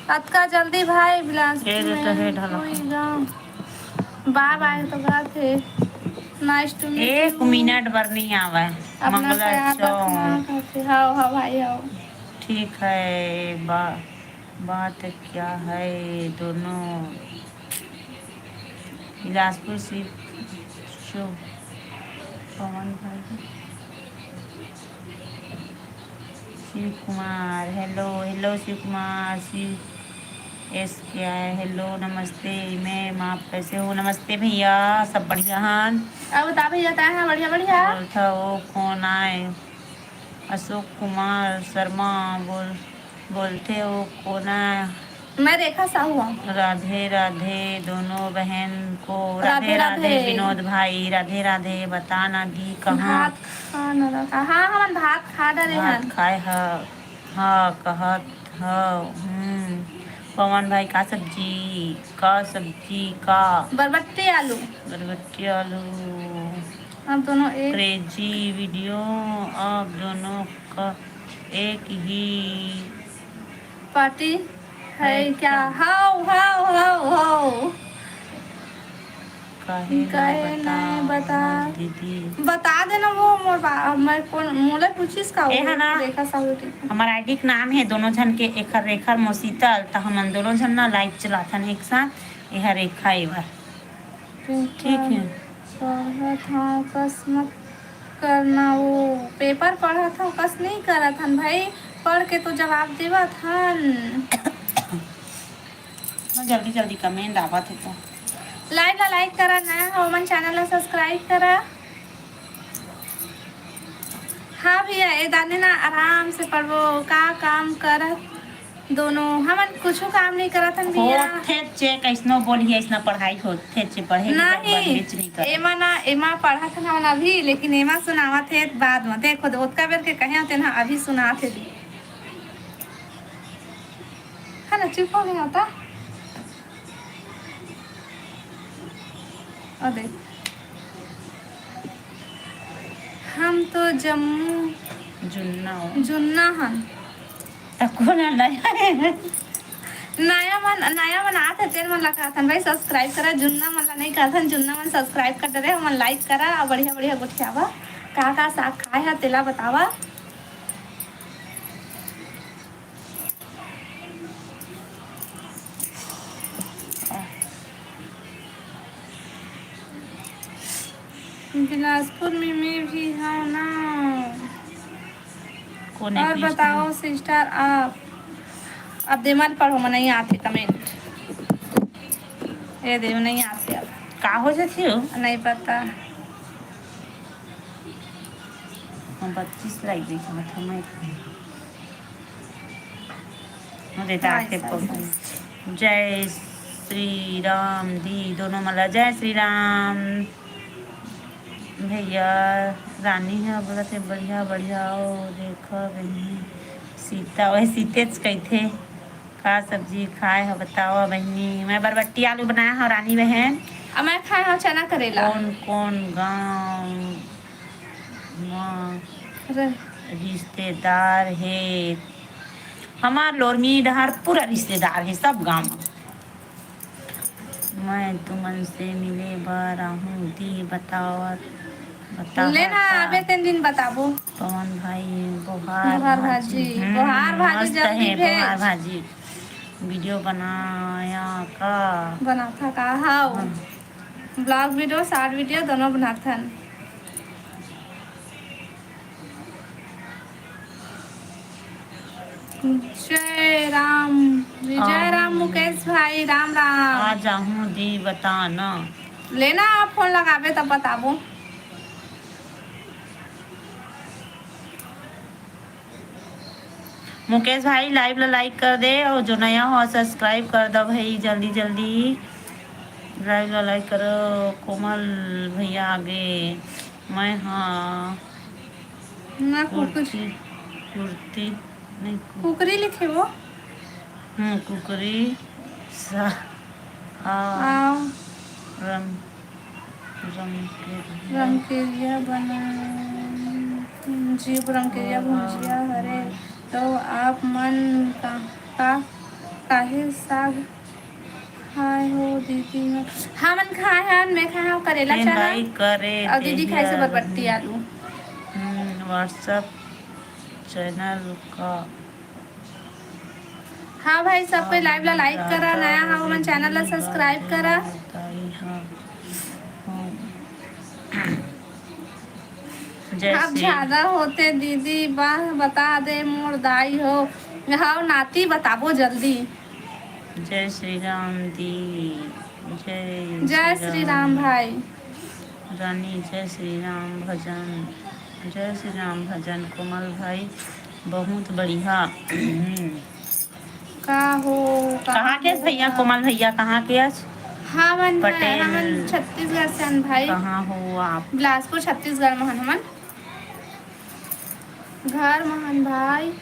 अतका जल्दी भाई, बिलासपुर ए, में तो है ढला। कोई गाँव। बाय बाय तो बात है। Nice to meet एक you। मिनट बर नहीं आवे। अपना मंगला ख्याल चौक। रखना करके। हाँ, हाँ भाई, हाँ। ठीक है, बा-, बात क्या है दोनों? बिलासपुर से शो पवन भाई। Shiv Kumar, hello, hello Shiv Kumar, Shiv S क्या है? हेलो, नमस्ते मैम, आप कैसे हो? नमस्ते भैया, सब बढ़िया हन। अब बता भैया, का है? बढ़िया, बढ़िया। बोलता वो कौन आए? अशोक कुमार शर्मा बोल, बोलते वो कौन आए? मैं रेखा साहू हूँ। राधे राधे दोनों बहन को। राधे राधे राधे राधे। विनोद भाई, राधे राधे। बता ना दी कहाँ? भात खा न रखा। हाँ, हमन भात खा डरे भात हन। खाए ह, हाँ, कहत हव। हम्म। पवन भाई, का सब्जी? का सब्जी? का? बरबट्टी आलू। बरबट्टी आलू। आप दोनों एक क्रेजी वीडियो, आप दोनों का एक ही पार्टी है है क्या? क्या? How, how, how, how. काहे काहे नहीं नहीं बता बता? दीदी? बता देना वो मोर बा-, मैं कौन, मोला पूछिस का ए वो? है ना, रेखा साहू ठीक है। हमार आईडी के नाम है दोनों झन के, एखर रेखा, मोर शीतल, त हमन दोनों झन ना लाइव चलाथन एक साथ। एहर रेखा, एहर। ठीक है। पढ़त हव, कस मत करना, वो पेपर पढ़त हव, कस नहीं करत हन भाई, पढ़ के तो जवाब देवत हन। इतना जल्दी जल्दी कमेंट आवत है तो। लाइव ला लाइक करा, नया हो मन चैनल ला सब्सक्राइब करा। हाँ भैया, ए दाने ना आराम से पढ़बो, का काम करत दोनों, हमन कुछो काम नहीं करत हन भैया। होथे चे, कैसनो बोलिए, ऐसना पढ़ाई होथे चे, पढ़े के नहीं, बंद नहीं कर। एमा ना, एमा पढ़त हन हमन अभी, लेकिन एमा सुनावत हे बाद में। देखो, ओतका बेर के कहे होते ना, अभी सुनात हे दी। है ना, चुप हो गया होता। अउ देख, हम तो जम्मू जुन्ना हो। जुन्ना हन। त कोन ह नया? नया मन, नया मन आत हे, तेन मन ला कहथन भाई, subscribe करा। जुन्ना मन ला नहीं कहथन, जुन्ना मन subscribe कर डरे, हमन like करा अउ बढ़िया बढ़िया गोठियावा। का का साग खाए ह, तेला बतावा। बिलासपुर में मैं भी हूँ ना। कोने और पीछे? बताओ सिस्टर, आप अब दे मत पढ़ो, मैं नहीं आते कमेंट। ये दे, नहीं आते अब। का हो जाती हो? नहीं पता। हम पच्चीस लाइक देखा था मैं। अरे, ताके पग। जय श्री राम दी, दोनों मला जय श्री राम। भैया, रानी ह बोलत हे, "बढ़िया, बढ़िया, ओ देखो बहिनी, सीता, वही सीतेच कहिथे।" का सब्जी खाए हो बताओ बहिनी? मैं बरबट्टी आलू बनाया हूँ रानी बहन। अउ मैं खाए हूँ चना करेला। कौन कौन गाँव म अरे। रिश्तेदार हे? हमार लोरमी डहार पूरा रिश्तेदार हे, सब गाँव म। मैं तुमन से मिले बर आहूँ दी, बताओ, बताओ लेना का? आबे तेन दिन बताबो। पवन भाई, बोहार बोहार भाजी, भाजी। हम्म, बोहार भाजी मस्त जल्दी हे, भेज। बोहार भाजी। वीडियो बनाया का? बनाथा का? हाव। हाँ। Vlog video, short video दोनों बनाथन। जय राम, जय राम। मुकेश भाई, राम राम। आ जाहूँ दी, बता ना। लेना, आप फोन लगाबे तब बताबो। मुकेश भाई, live ला like कर दे अउ जो नया हो, subscribe कर दो भाई, जल्दी जल्दी live ला like करो। कोमल भैया आगे, मैं हाँ ना कुकुर। कुर्ती, कुर्ती नहीं, कु- कुकरी लिखे वो। हम्म, कुकरी सा, आ, आ। रम रमकेरिया। रमकेरिया बना, जीव रमकेरिया भुंजिया हरे। तो आप मन का, का, काहे साग खाए हो दीदी? हमन खाए हन, मैं खाए हूँ करेला चना। अउ दीदी खाए से बरबट्टी आलू। हम्म, WhatsApp channel का हाँ भाई, सब कोई live ला like करा, नया हो हमन channel ला subscribe करा। जय आप श्री ज्यादा होते दीदी, बा-, बता दे मोर दाई हो। हाँ, नाती बताबो जल्दी। जय श्री राम दी, जय जय श्री श्री राम राम। भाई। रानी, जय श्री राम भजन, जय श्री राम भजन कोमल भाई, बहुत बढ़िया। का हो, कहाँ के भैया, कोमल भैया, कहाँ के आज? हमन, पटेल। हमन छत्तीसगढ़ से हन भाई। कहाँ हो आप? बिलासपुर, छत्तीसगढ़ में हन हमन। घर महन भाई।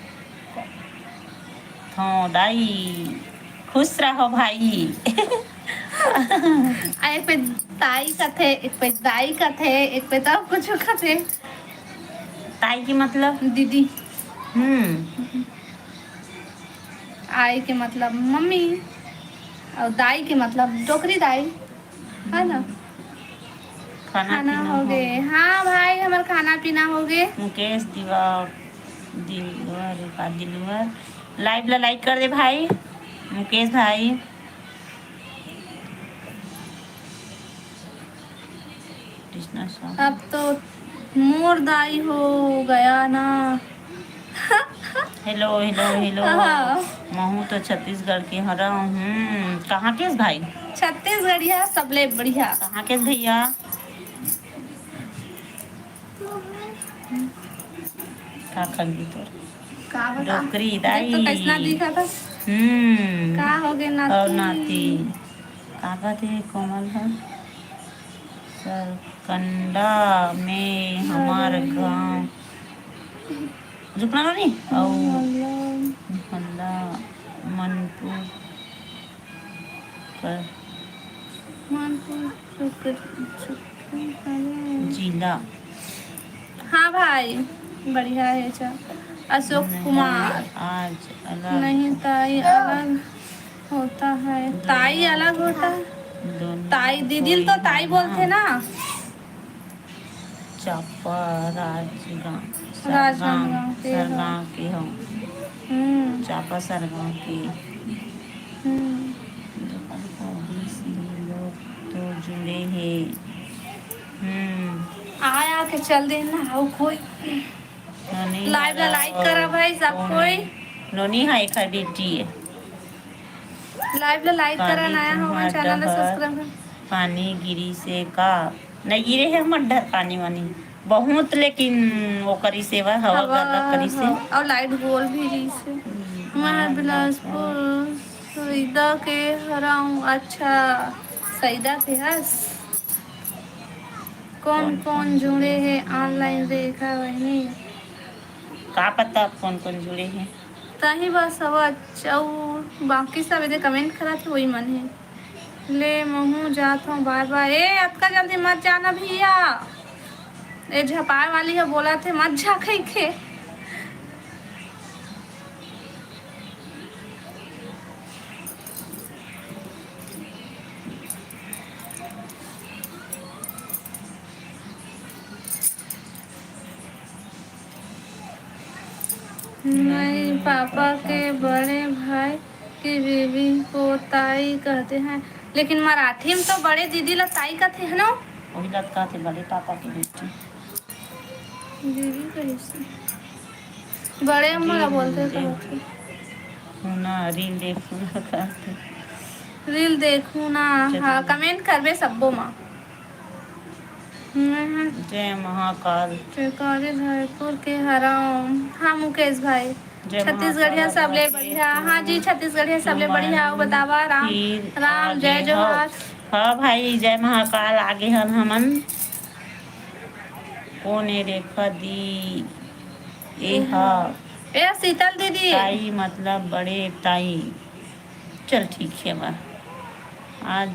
हाँ दाई, खुश रहो भाई। आ, एक पे ताई कथे, एक पे दाई कथे, एक पे तब कुछ कथे। ताई के मतलब? दीदी। हम्म। आई के मतलब मम्मी, अउ दाई के मतलब डोकरी दाई। है ना? खाना खाना पीना हो हो गे। हाँ भाई, हमर खाना पीना हो गे। मुकेश दिवा-, दिलवर का दिलवर, live ला like कर दे भाई। मुकेश भाई, कृष्णा साहू। अब तो मोर दाई हो गया ना। Hello, hello, hello. हाँ। महू तो छत्तीसगढ़ के हरव। हम्म, कहाँ के हस भाई? छत्तीसगढ़िया सबले बढ़िया। कहाँ के हस भैया? का कर दी तोर? का बता? डोकरी देख तो दाई। कैसना दिखत हस। हम्म। का हो गे नाती? अउ नाती। का बात हे कोमल ह? सरकंडा में हमार अरे। गाँव। रुकना रानी? अउ मोहल्ला। मोहल्ला मनपुर कर। मनपुर। शुक्र, शुक्र, अरे। जिला। हाँ भाई, बढ़िया है। अच्छा, अशोक नहीं, कुमार। आज अलग। नहीं, ताई अलग होता है। ताई अलग होता है। दोनों ताई, दीदी ल तो ताई बोलथे ना। चांपा राजगांव, राजनांदगांव के हो। सरगांव के हो। हम्म। चांपा सरगांव के। हम्म। दो सौ बीस लोग तो जुड़े हे। हम्म। आय, आके चल दे ना, हो कोई। नोनी live ला like करा भाई सब कोई। नोनी हा एकर बेटी है। Live ला like करा, नया हो, channel ला subscribe कर। पानी गिरी से का? नहीं गिरे है हमर डहर पानी वानी बहुत, लेकिन वो करी सेवा हवा हवा, गरदा करी से। हाँ, और light गोल भी रही से। हम्म, मैं हाँ, बिलासपुर सैदा के हराऊं। अच्छा, सैदा के हस। कौन कौन जुड़े हे online रेखा बहिनी? का पता कौन कौन जुड़े हे। तही बस हवा अउ बाकी सब एदे comment करत हे, वही मन हे। ले महू जात हूँ, bye bye। ए, अतका जल्दी मत जाना भैया। ए, झपाए वाली ह, बोला थे मत जा कही के। नहीं, पापा के बड़े भाई की बीवी को ताई कहते हैं, लेकिन मराठी में तो बड़े दीदी ला ताई कहते हैं ना। वही ला कहते बड़े पापा की बेटी। दीदी कहिसे? बड़े अम्मा ला बोलते हैं, कहते। हूँ ना, reel देखूँ ना कहते। Reel देखूँ ना, हाँ, comment करबे सब्बो मा। हम्म। जय महाकाल। जयकारी रायपुर के हराम। हाँ, मुकेश भाई। जय छत्तीसगढ़िया महाकाल, सबले बढ़िया। हाँ जी, छत्तीसगढ़िया सबले बढ़िया। अउ बतावा राम, फिर राम, जय जोहार। हाँ भाई, जय महाकाल, आगे हन हमन। कौन ए रेखा दी? ए हा। ए शीतल दीदी। ताई मतलब बड़े ताई। चल ठीक है बा। आज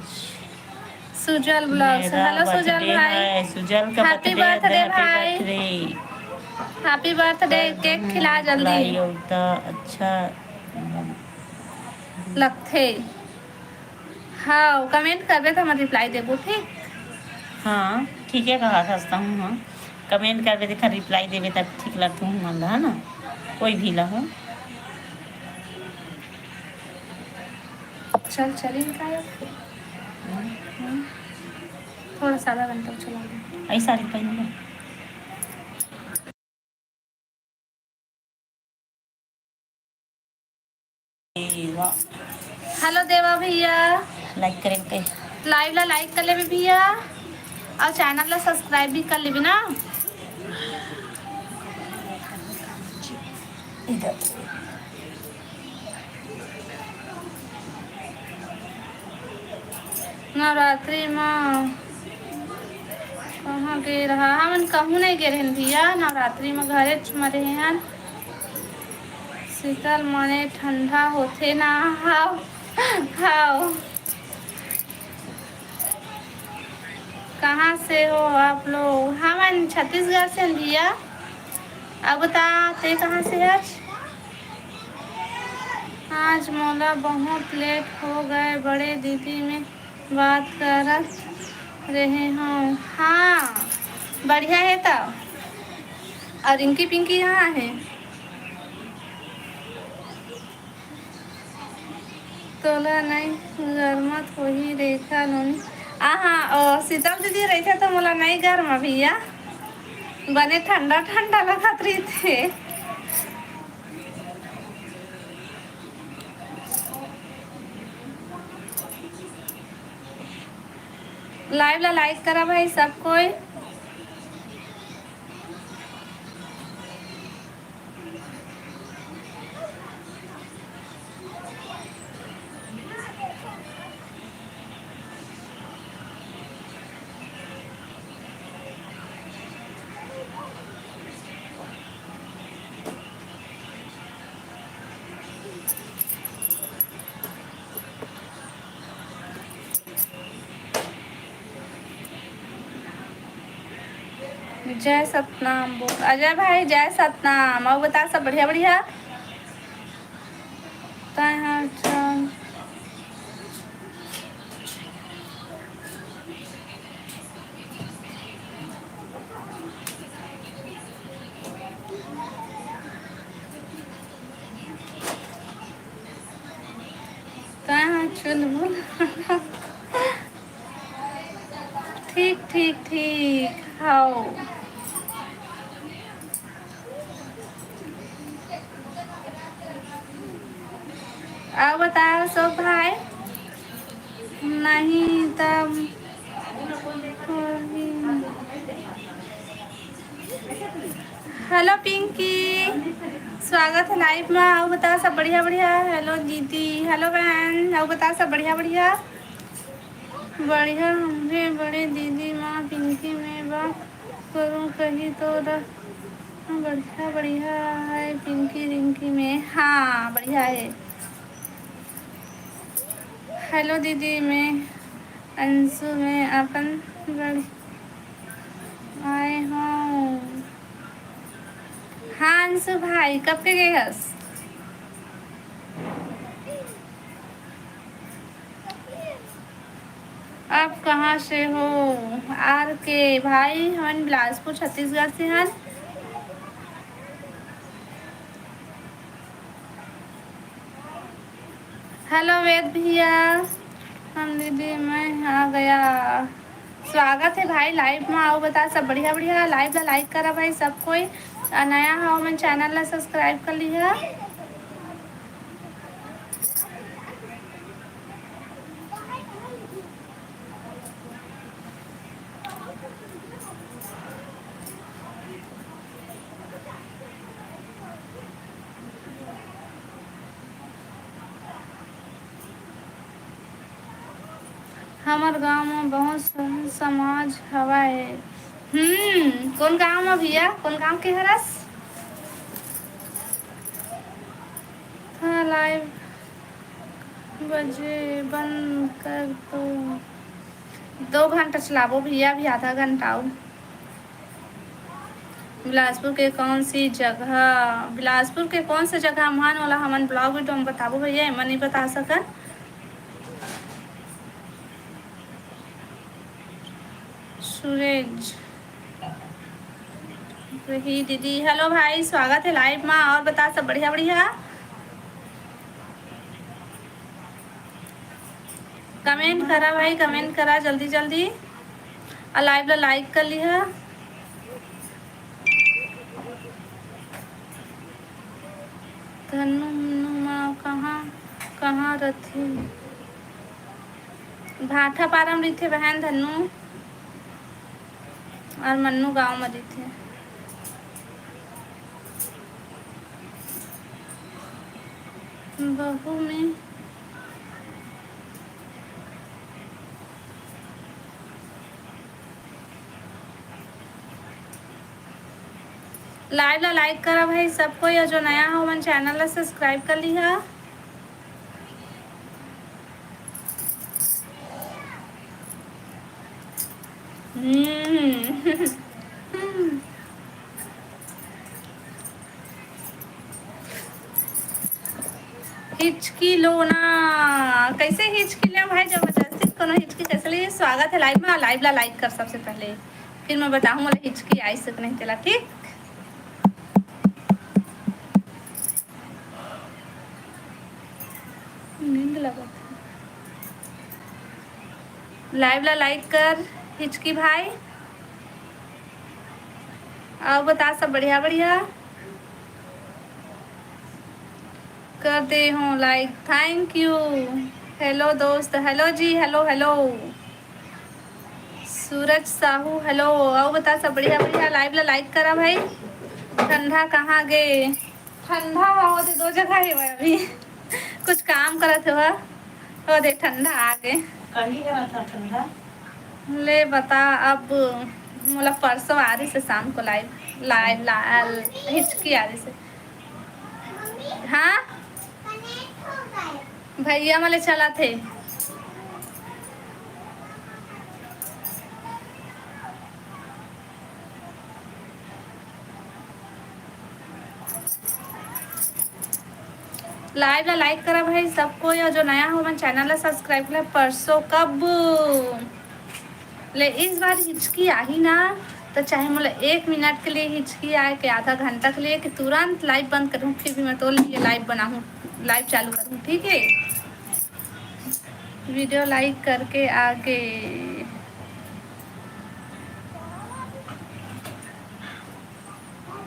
सुजल vlogs। Hello सुजल भाई। सुजल का happy birthday भाई। Happy birthday। Cake खिला जल्दी। तो अच्छा लगथे। हाँ, comment करबे त हमन reply देबो, ठीक? हाँ, ठीक है, कहा हंसता हूँ। हाँ, comment करबे, देखा, reply देबे तब ठीक लगता हूँ मन ला, है ना? कोई भी ला हो। चल, चली निकाल। हम्म। थोड़ा सा आधा घंटा चला ले। ऐसा साड़ी पहन ले। Hello देवा भैया। Like करें के। Live ला like कर लेबे भैया, और channel ला subscribe भी कर लेबे ना। इधर। नवरात्रि म कहाँ गे रहा? हमन कहूँ नहीं गे रहेन भैया, नवरात्रि म घरेच म रहे हन। शीतल माने ठंडा होथे ना। हाव, हाव। कहाँ से हो आप लोग? हमन छत्तीसगढ़ से हन भैया। अब बता, ते कहाँ से हस? आज मोला बहुत लेट हो गए, बड़े दीदी में बात करत रहे हूँ। हाँ, बढ़िया है तब। और रिंकी पिंकी यहाँ है। तोला नहीं गरमत होही रेखा नोनी। आहा, ओ, शीतल दीदी रहिथे तो मोला नहीं गरमा भैया, बने ठंडा ठंडा लगत रहिथे। Live ला like करा भाई सब कोई। जय सतनाम बोल अजय भाई, जय सतनाम। अउ बता, सब बढ़िया बढ़िया? तैं ह अच्छा। तैं ह चुलबुल। ठीक ठीक ठीक। हव। अउ बताओ सब भाई। नहीं तब। हेलो पिंकी, स्वागत है लाइव में। अउ बताओ सब बढ़िया बढ़िया? हेलो दीदी, हेलो बहन, अउ बताओ सब बढ़िया बढ़िया? बढ़िया। हमरे बड़े दीदी माँ पिंकी में बात करूँ कही तो रह। बढ़िया बढ़िया है पिंकी रिंकी में। हाँ, बढ़िया है। हेलो दीदी, मैं अंशु, मैं अपन घर आए हूँ। हाँ अंशु भाई, कब के गए हस? आप कहाँ से हो? आर के भाई, हमन बिलासपुर छत्तीसगढ़ से हन। हेलो वेद भैया, हम दीदी मैं आ गया। स्वागत है भाई लाइव में। अउ बता, सब बढ़िया बढ़िया? लाइव ला लाइक करा भाई सब कोई। आ, नया हो मन चैनल ला सब्सक्राइब कर लिहा। हमर गांव म बहुत सहज समाज हवय। हम्म, कोन गांव म भैया, कोन गांव के हरस? हाँ, लाइव बजे बंद कर दो। दो घंटा चलाबो भैया, अभी आधा घंटा अउ। बिलासपुर के कौन सी जगह, बिलासपुर के कौन से जगह मन वाला हमन ब्लॉग वीडियो में बताबो भैया, एमा नहीं बता सकन। सुरेज रही दीदी, हेलो भाई, स्वागत है लाइव में। और बता, सब बढ़िया बढ़िया? कमेंट करा भाई, कमेंट करा जल्दी जल्दी, और लाइव ला लाइक कर लिहा। धन्नू मन्नू मा कहाँ कहाँ रथे? भाठा पारा म रहिथे बहन धन्नू, और मन्नू गांव म रहिथे। बहू में लाइव ला लाइक करा भाई सब कोई, और जो नया हो मन चैनल ला सब्सक्राइब कर लिहा। हम्म। हिचकी लो ना, कैसे हिचकी ले भाई, जबरदस्ती कोनो हिचकी कैसे ले? स्वागत है लाइव में, लाइव ला लाइक कर सबसे पहले, फिर मैं बताहूँ मोला हिचकी आइस कि नहीं तेला, ठीक? नींद लगत है। लाइव ला लाइक कर हिचकी भाई। अउ बता, सब बढ़िया बढ़िया? कर दे हो लाइक, थैंक यू। हेलो दोस्त, हेलो जी, हेलो हेलो। सूरज साहू हेलो। अउ बता, सब बढ़िया बढ़िया? लाइव ला लाइक करा भाई। ठंडा कहाँ गे? ठंडा होते दो जगह हे भाई, अभी कुछ काम करत हे वह। ओ दे, ठंडा आ गे। काली करा था ठंडा। ले बता, अब मोला परसों आ रही से शाम को लाइव, लाइव ला हिचकी आ रही से। हाँ, भैया मले चला थे। Live ला like करा भाई सब कोई, और जो नया हो मन channel ला subscribe कर ले। परसों कब ले, इस बार हिचकी आही ना, तो चाहे मोला एक मिनट के लिए हिचकी आए के आधा घंटा के लिए, कि तुरंत live बंद करूँ, फिर भी मैं तो लिए live बनाऊँ, live चालू करूँ, ठीक है? Video like करके आगे।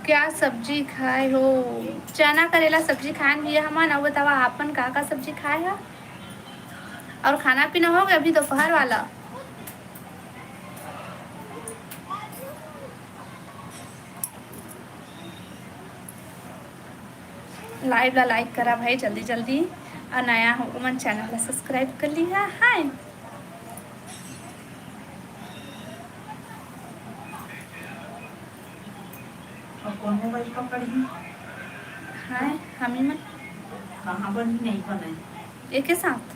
क्या सब्जी खाए हो? चना करेला सब्जी खाए भैया हमन। अउ बतावा, आपन का का सब्जी खाए हो? और खाना पीना हो गया अभी दोपहर वाला? Live ला like करा भाई जल्दी जल्दी, और नया हो मन channel ला subscribe कर लिहा। हाय। और कौन मोबाइल पकड़ी? हाय, हमी मन। कहाँ बनी? नहीं बनाई। एके साथ?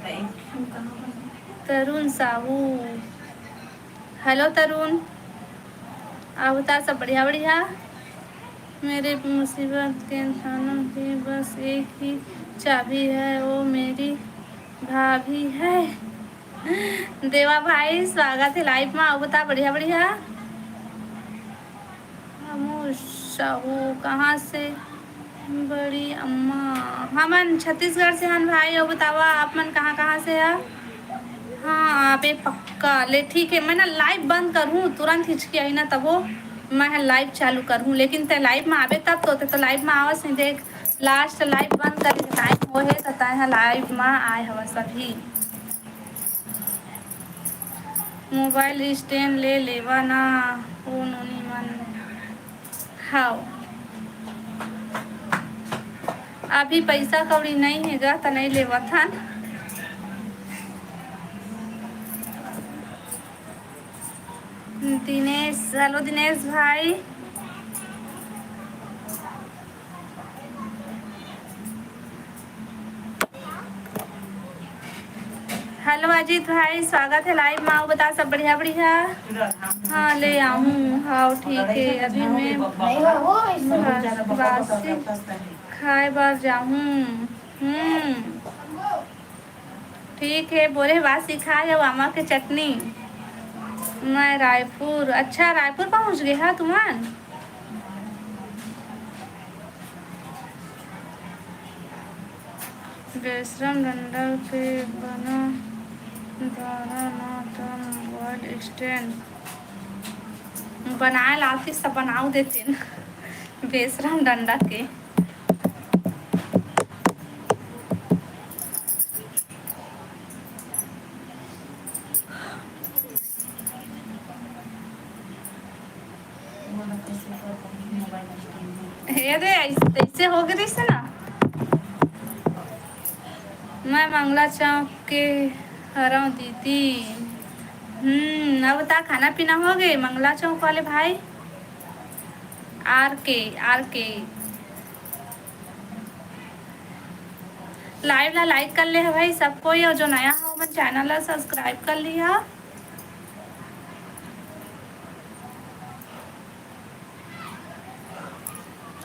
तो एक हम कहाँ बनी? तरुण साहू। Hello तरुण, आप बता, सब बढ़िया बढ़िया? मेरे मुसीबत के इंसानों की बस एक ही चाबी है, वो मेरी भाभी है। देवा भाई, स्वागत है live में। अउ बता, बढ़िया बढ़िया? हमू साहू, कहाँ से? बड़ी अम्मा, हमन छत्तीसगढ़ से हन भाई। अउ बतावा, आप मन कहाँ कहाँ से ह? हाँ, आबे पक्का। ले ठीक है, मैं ना live बंद करहूँ, तुरंत हिचकी आही ना, तभो मैं ह live चालू करहूँ। लेकिन तै live में आबे तब तो, तै तो live में आवस नहीं। देख, last live बंद करे के time होहे, तो तै ह live में आए हवस अभी। मोबाइल stand ले लेवा ना, ओ नोनी मन। हाव, अभी पैसा कौड़ी नहीं हे गा, त नहीं लेवत हन। दिनेश, hello दिनेश भाई। Hello अजीत भाई, स्वागत है live में। अउ बता, सब बढ़िया बढ़िया? हाँ, ले आहूँ। हाँ, ठीक है। अभी मैं बासी खाए बर जाहूँ। हम्म, ठीक है। बोले बासी खाए अउ आमा के चटनी। मैं रायपुर। अच्छा, रायपुर पहुँच गए हा तुमन? बेसरम डंडा के बना धारा ना त मोबाइल stand बनाए लातिस त बनाऊ देतेन। बेसरम डंडा के। हे रे, ऐस-, ऐसे हो गए रहिस ना। मैं मंगला चौक के हरव दीदी। हम्म, अउ बता, खाना पीना हो गए मंगला चौक वाले भाई? आर के, आर के। Live ला like कर ले हा भाई सब कोई, अउ जो नया हो मन channel ला subscribe कर लिहा।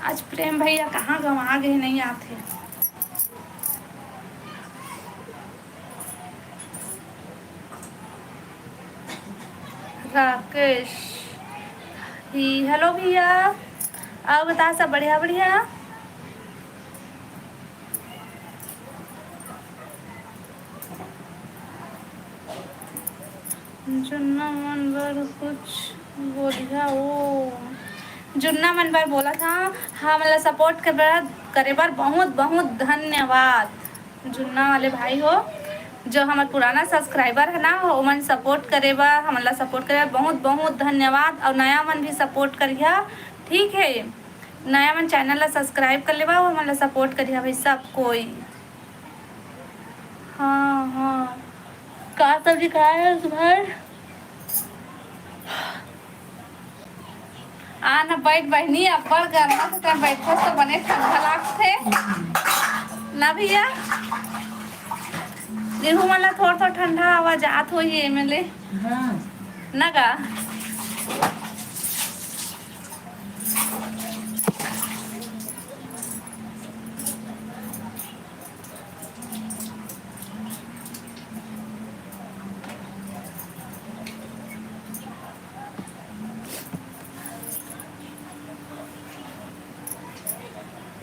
आज प्रेम भैया कहाँ गंवा गए, नहीं आते। राकेश ही, hello भैया, अउ बता, सब बढ़िया बढ़िया? जुन्ना मन बर कुछ बोलिहा ओ। जुन्ना मन बर बोलत हा, हमला support करे बर, करे बर बहुत बहुत धन्यवाद। जुन्ना वाले भाई हो, जो हमर पुराना subscriber है ना, ओमन support करे बर, हमला support करे बर बहुत बहुत धन्यवाद। और नया मन भी support करिहा, ठीक है? नया मन channel ला subscribe कर लेवा, हमन ला support करिहा भाई सब कोई। हाँ, हाँ। का सब्जी खाए है तुम्हारे? आ ना बैठ बहिनी, अब्बड़ गरमा से तैं बैठस त बने ठंडा लागथे। ना भैया? गेहूं वाला थोड़ा थोड़ा ठंडा हवा जात होही एमे ले। हाँ। ना गा?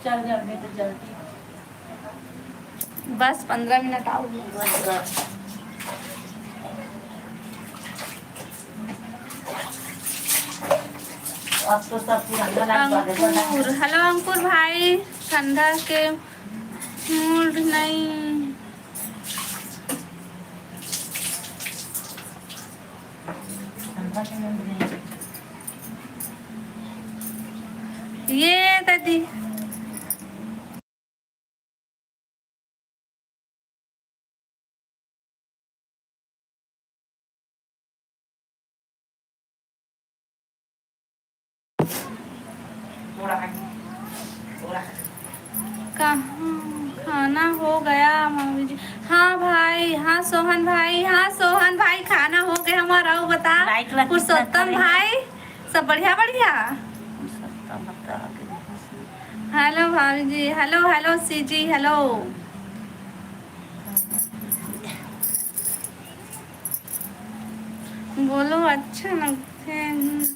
चल जल्दी, तो जल्दी। बस पंद्रह मिनट आओ। बस, बस। अब तो सब पुराना लाइन वाले बना है। अंकुर, हेलो अंकुर भाई, ठंडा के मूड नहीं। ठंडा के मूड नहीं। ये दादी। कहाँ खाना हो गया मम्मी जी? हाँ भाई, हाँ सोहन भाई, हाँ सोहन भाई, खाना हो गया हमारा। वो बता, लाइट वाला कितना पुरुषोत्तम करे? भाई, सब बढ़िया बढ़िया। पुरुषोत्तम बता के। हेलो भाभी जी, हेलो हेलो सी जी, हेलो। बोलो, अच्छा लगते हैं।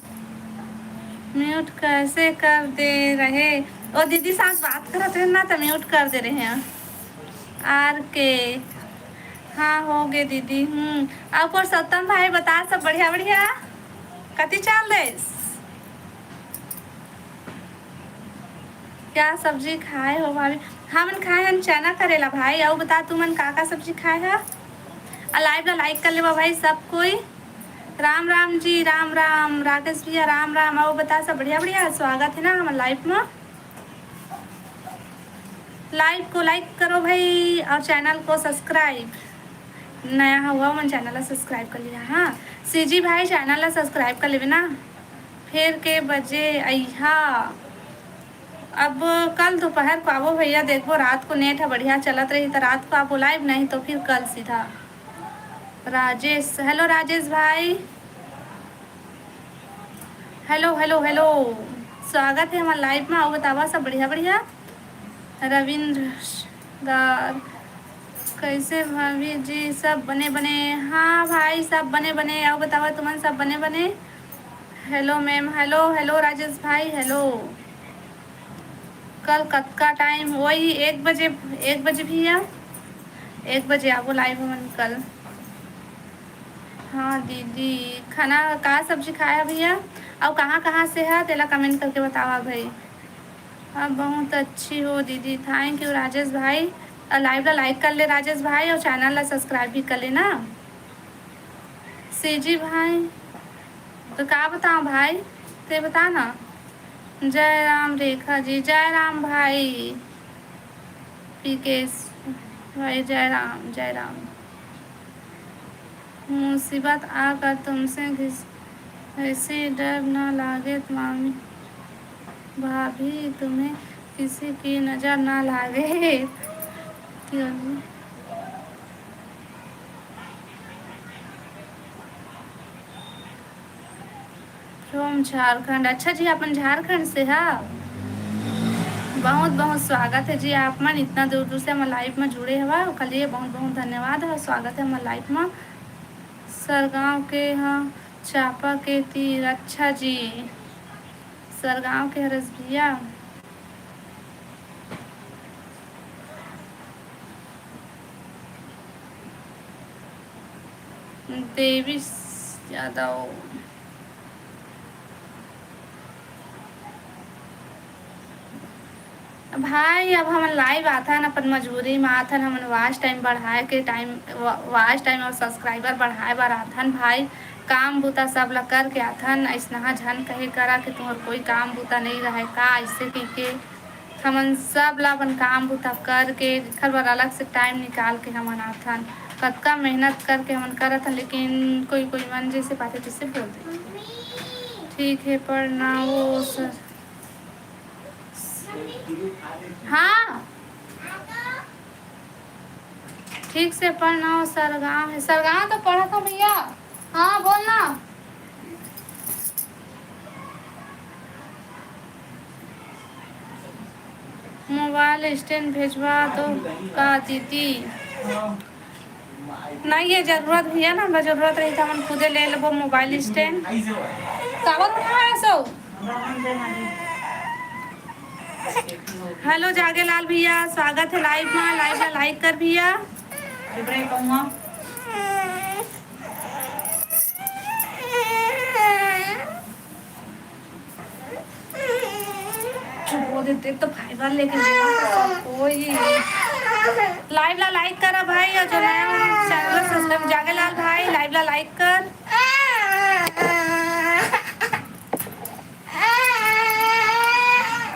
म्यूट कैसे कर दे रहे? ओ दीदी साथ बात करत रहे ना, तो म्यूट कर दे रहे हैं। आर के, हाँ हो गए दीदी। हम्म, और पुरुषोत्तम भाई बता, सब बढ़िया बढ़िया? कति चाल देस? क्या सब्जी खाए हो भाभी? हमन खाए हन चना करेला भाई। अउ बता, तुमन का का सब्जी खाए ह? आ लाइव ला लाइक कर लेवा भाई सब कोई। राम राम जी, राम राम राकेश भैया, राम राम। अउ बता, सब बढ़िया बढ़िया? स्वागत है ना हमर लाइव में। लाइव को लाइक करो भाई और चैनल को सब्सक्राइब। नया हुआ मन चैनल ला सब्सक्राइब कर लिया। हाँ सीजी भाई, चैनल ला सब्सक्राइब कर लेवे ना। फेर के बजे अइहा? अब कल दोपहर को आबो भैया, देखबो रात को नेट ह बढ़िया चलत रही त रात को आबो लाइव, नहीं तो फिर कल सीधा। राजेश, हेलो राजेश भाई, हेलो हेलो हेलो, स्वागत है हमारे लाइव में। आओ बतावा, सब बढ़िया बढ़िया? रविंद्र दार, कैसे भाभी जी? सब बने बने। हाँ भाई, सब बने बने। आओ बतावा, तुमन सब बने बने? Hello ma'am, hello hello Rajesh भाई, हेलो। कल कतका टाइम? वही एक बजे, एक बजे भैया, एक बजे आबो लाइव हमन कल। हाँ दीदी, खाना का सब्जी खाया भैया? अउ कहाँ कहाँ से है, तेला कमेंट करके बतावा भाई। आप बहुत अच्छी हो दीदी। थैंक यू राजेश भाई। और लाइव ला लाइक कर ले राजेश भाई, और चैनल ला सब्सक्राइब भी कर लेना। सीजी भाई, तो का बताओ भाई, ते बता ना। जय राम रेखा जी, जय राम भाई। पीकेश भाई, जय राम, जय राम। मुसीबत आकर तुमसे घिस-, ऐसे डर ना लागे मामी, भाभी तुम्हें किसी की नजर ना लागे। क्यों जी? From झारखंड। अच्छा जी, अपन झारखंड से हा। बहुत बहुत स्वागत है जी आप मन, इतना दूर दूर से हमर लाइव में जुड़े हवा, ओकर लिए बहुत बहुत धन्यवाद है, स्वागत है हमर लाइव में। सरगांव के हा, चांपा के तीर। अच्छा जी, सरगांव के हरस भैया। देवी यादव। भाई, अब हमन लाइव आथन, अपन मजबूरी म आथन, हमन वॉच टाइम बढ़ाए के टाइम, वा-, वॉच टाइम और सब्सक्राइबर बढ़ाए बर आथन भाई। काम बूता सब ल करके आथन, अइसनहा झन कहे करा कि तुहर कोई काम बूता नइ रहय का, अइसे कहिके हमन सब ला अपन काम बूता करके, एखर बर अलग से टाइम निकाल के हमन आथन। कतका मेहनत करके हमन करत हन, लेकिन कोई कोई मन जइसे पाथे तइसे बोल देथे। ठीक हे, प्रणाम सर। हाँ, ठीक से पढ़ना हो। सरगांव हे, सरगांव तो पढ़त हो भैया। हाँ, बोल ना। मोबाइल स्टैंड भेजवा दो का दीदी? नहीं, ये जरूरत भैया ना, बस जरूरत रही तो हम खुदे ले लेबो मोबाइल स्टैंड। काबर उठाए सो? हेलो जागे लाल भैया, स्वागत है लाइव में। लाइव ला लाइक कर भैया। चुप हो देते तो फाइबर लेके जाओ, कोई। लाइव ला लाइक करा भाई, और जो नया हो चैनल ला सब्सक्राइब। जागे लाल भाई, लाइव ला लाइक कर।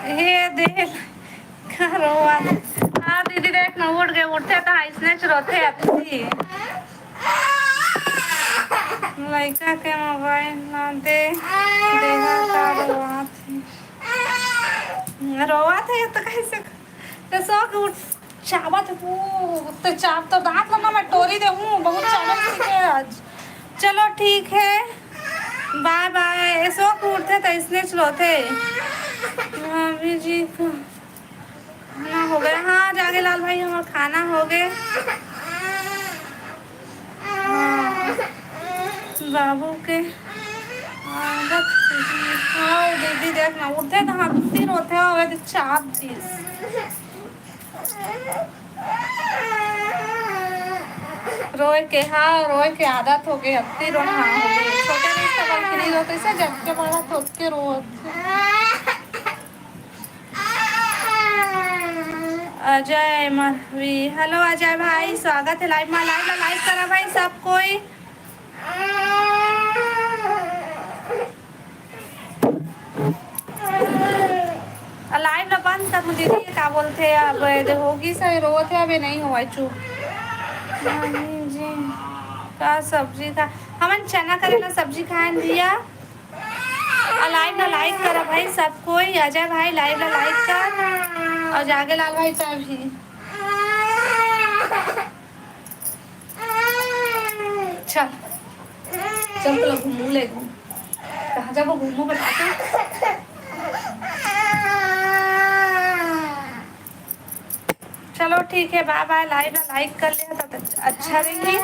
हे दे, का रोवा। हाँ दीदी, देख ना, उठ गए, उठते तो हाँ, इसने रोते अभी। लइका के मोबाइल ना दे, देहा का रोवात हे। रोवात हे तो कैसे? तो सो के उठ, चाबत हे वो, तो चाब तो दांत ला ना मैं टोरी दे हूँ, बहुत चाबत सीखे आज। चलो ठीक है, बाय बाय। सो के उठते तो इसने चलोते। भाभी जी को खाना हो गया। हाँ, जागे लाल भाई, हमार खाना हो गए। हाँ, बाबू के आदत। हाँ, दीदी, देख ना, उठे तो हाँ, फिर होते हो, वे तो चाप दिस। रोए के, हाँ, रोए के आदत हो गई, अत्ती रोना हाँ हो गई। छोटे रहिस त बल्कि नहीं रोते, से जब के बड़ा तो के रो। अजय माधवी, हेलो अजय भाई, स्वागत है लाइव में। लाइव ला लाइक करा भाई सब कोई। लाइव ला बंद कर दीदी, ये का बोलते हैं, अब ये होगी सही रोवत है, अबे नहीं हुआ है, चुप। नहीं जी, का सब्जी का, हमन चना करेला सब्जी खाए भैया। और लाइव ला लाइक करा भाई सब कोई। अजय भाई, लाइव ला लाइक कर, और जागे लाल भाई तभी। चल, चल, तो घूमू ले, घूम। कहाँ जाबो घूमू, बता तो। चलो ठीक है, बाय बाय। लाइव ला लाइक कर ले तो अच्छा रही।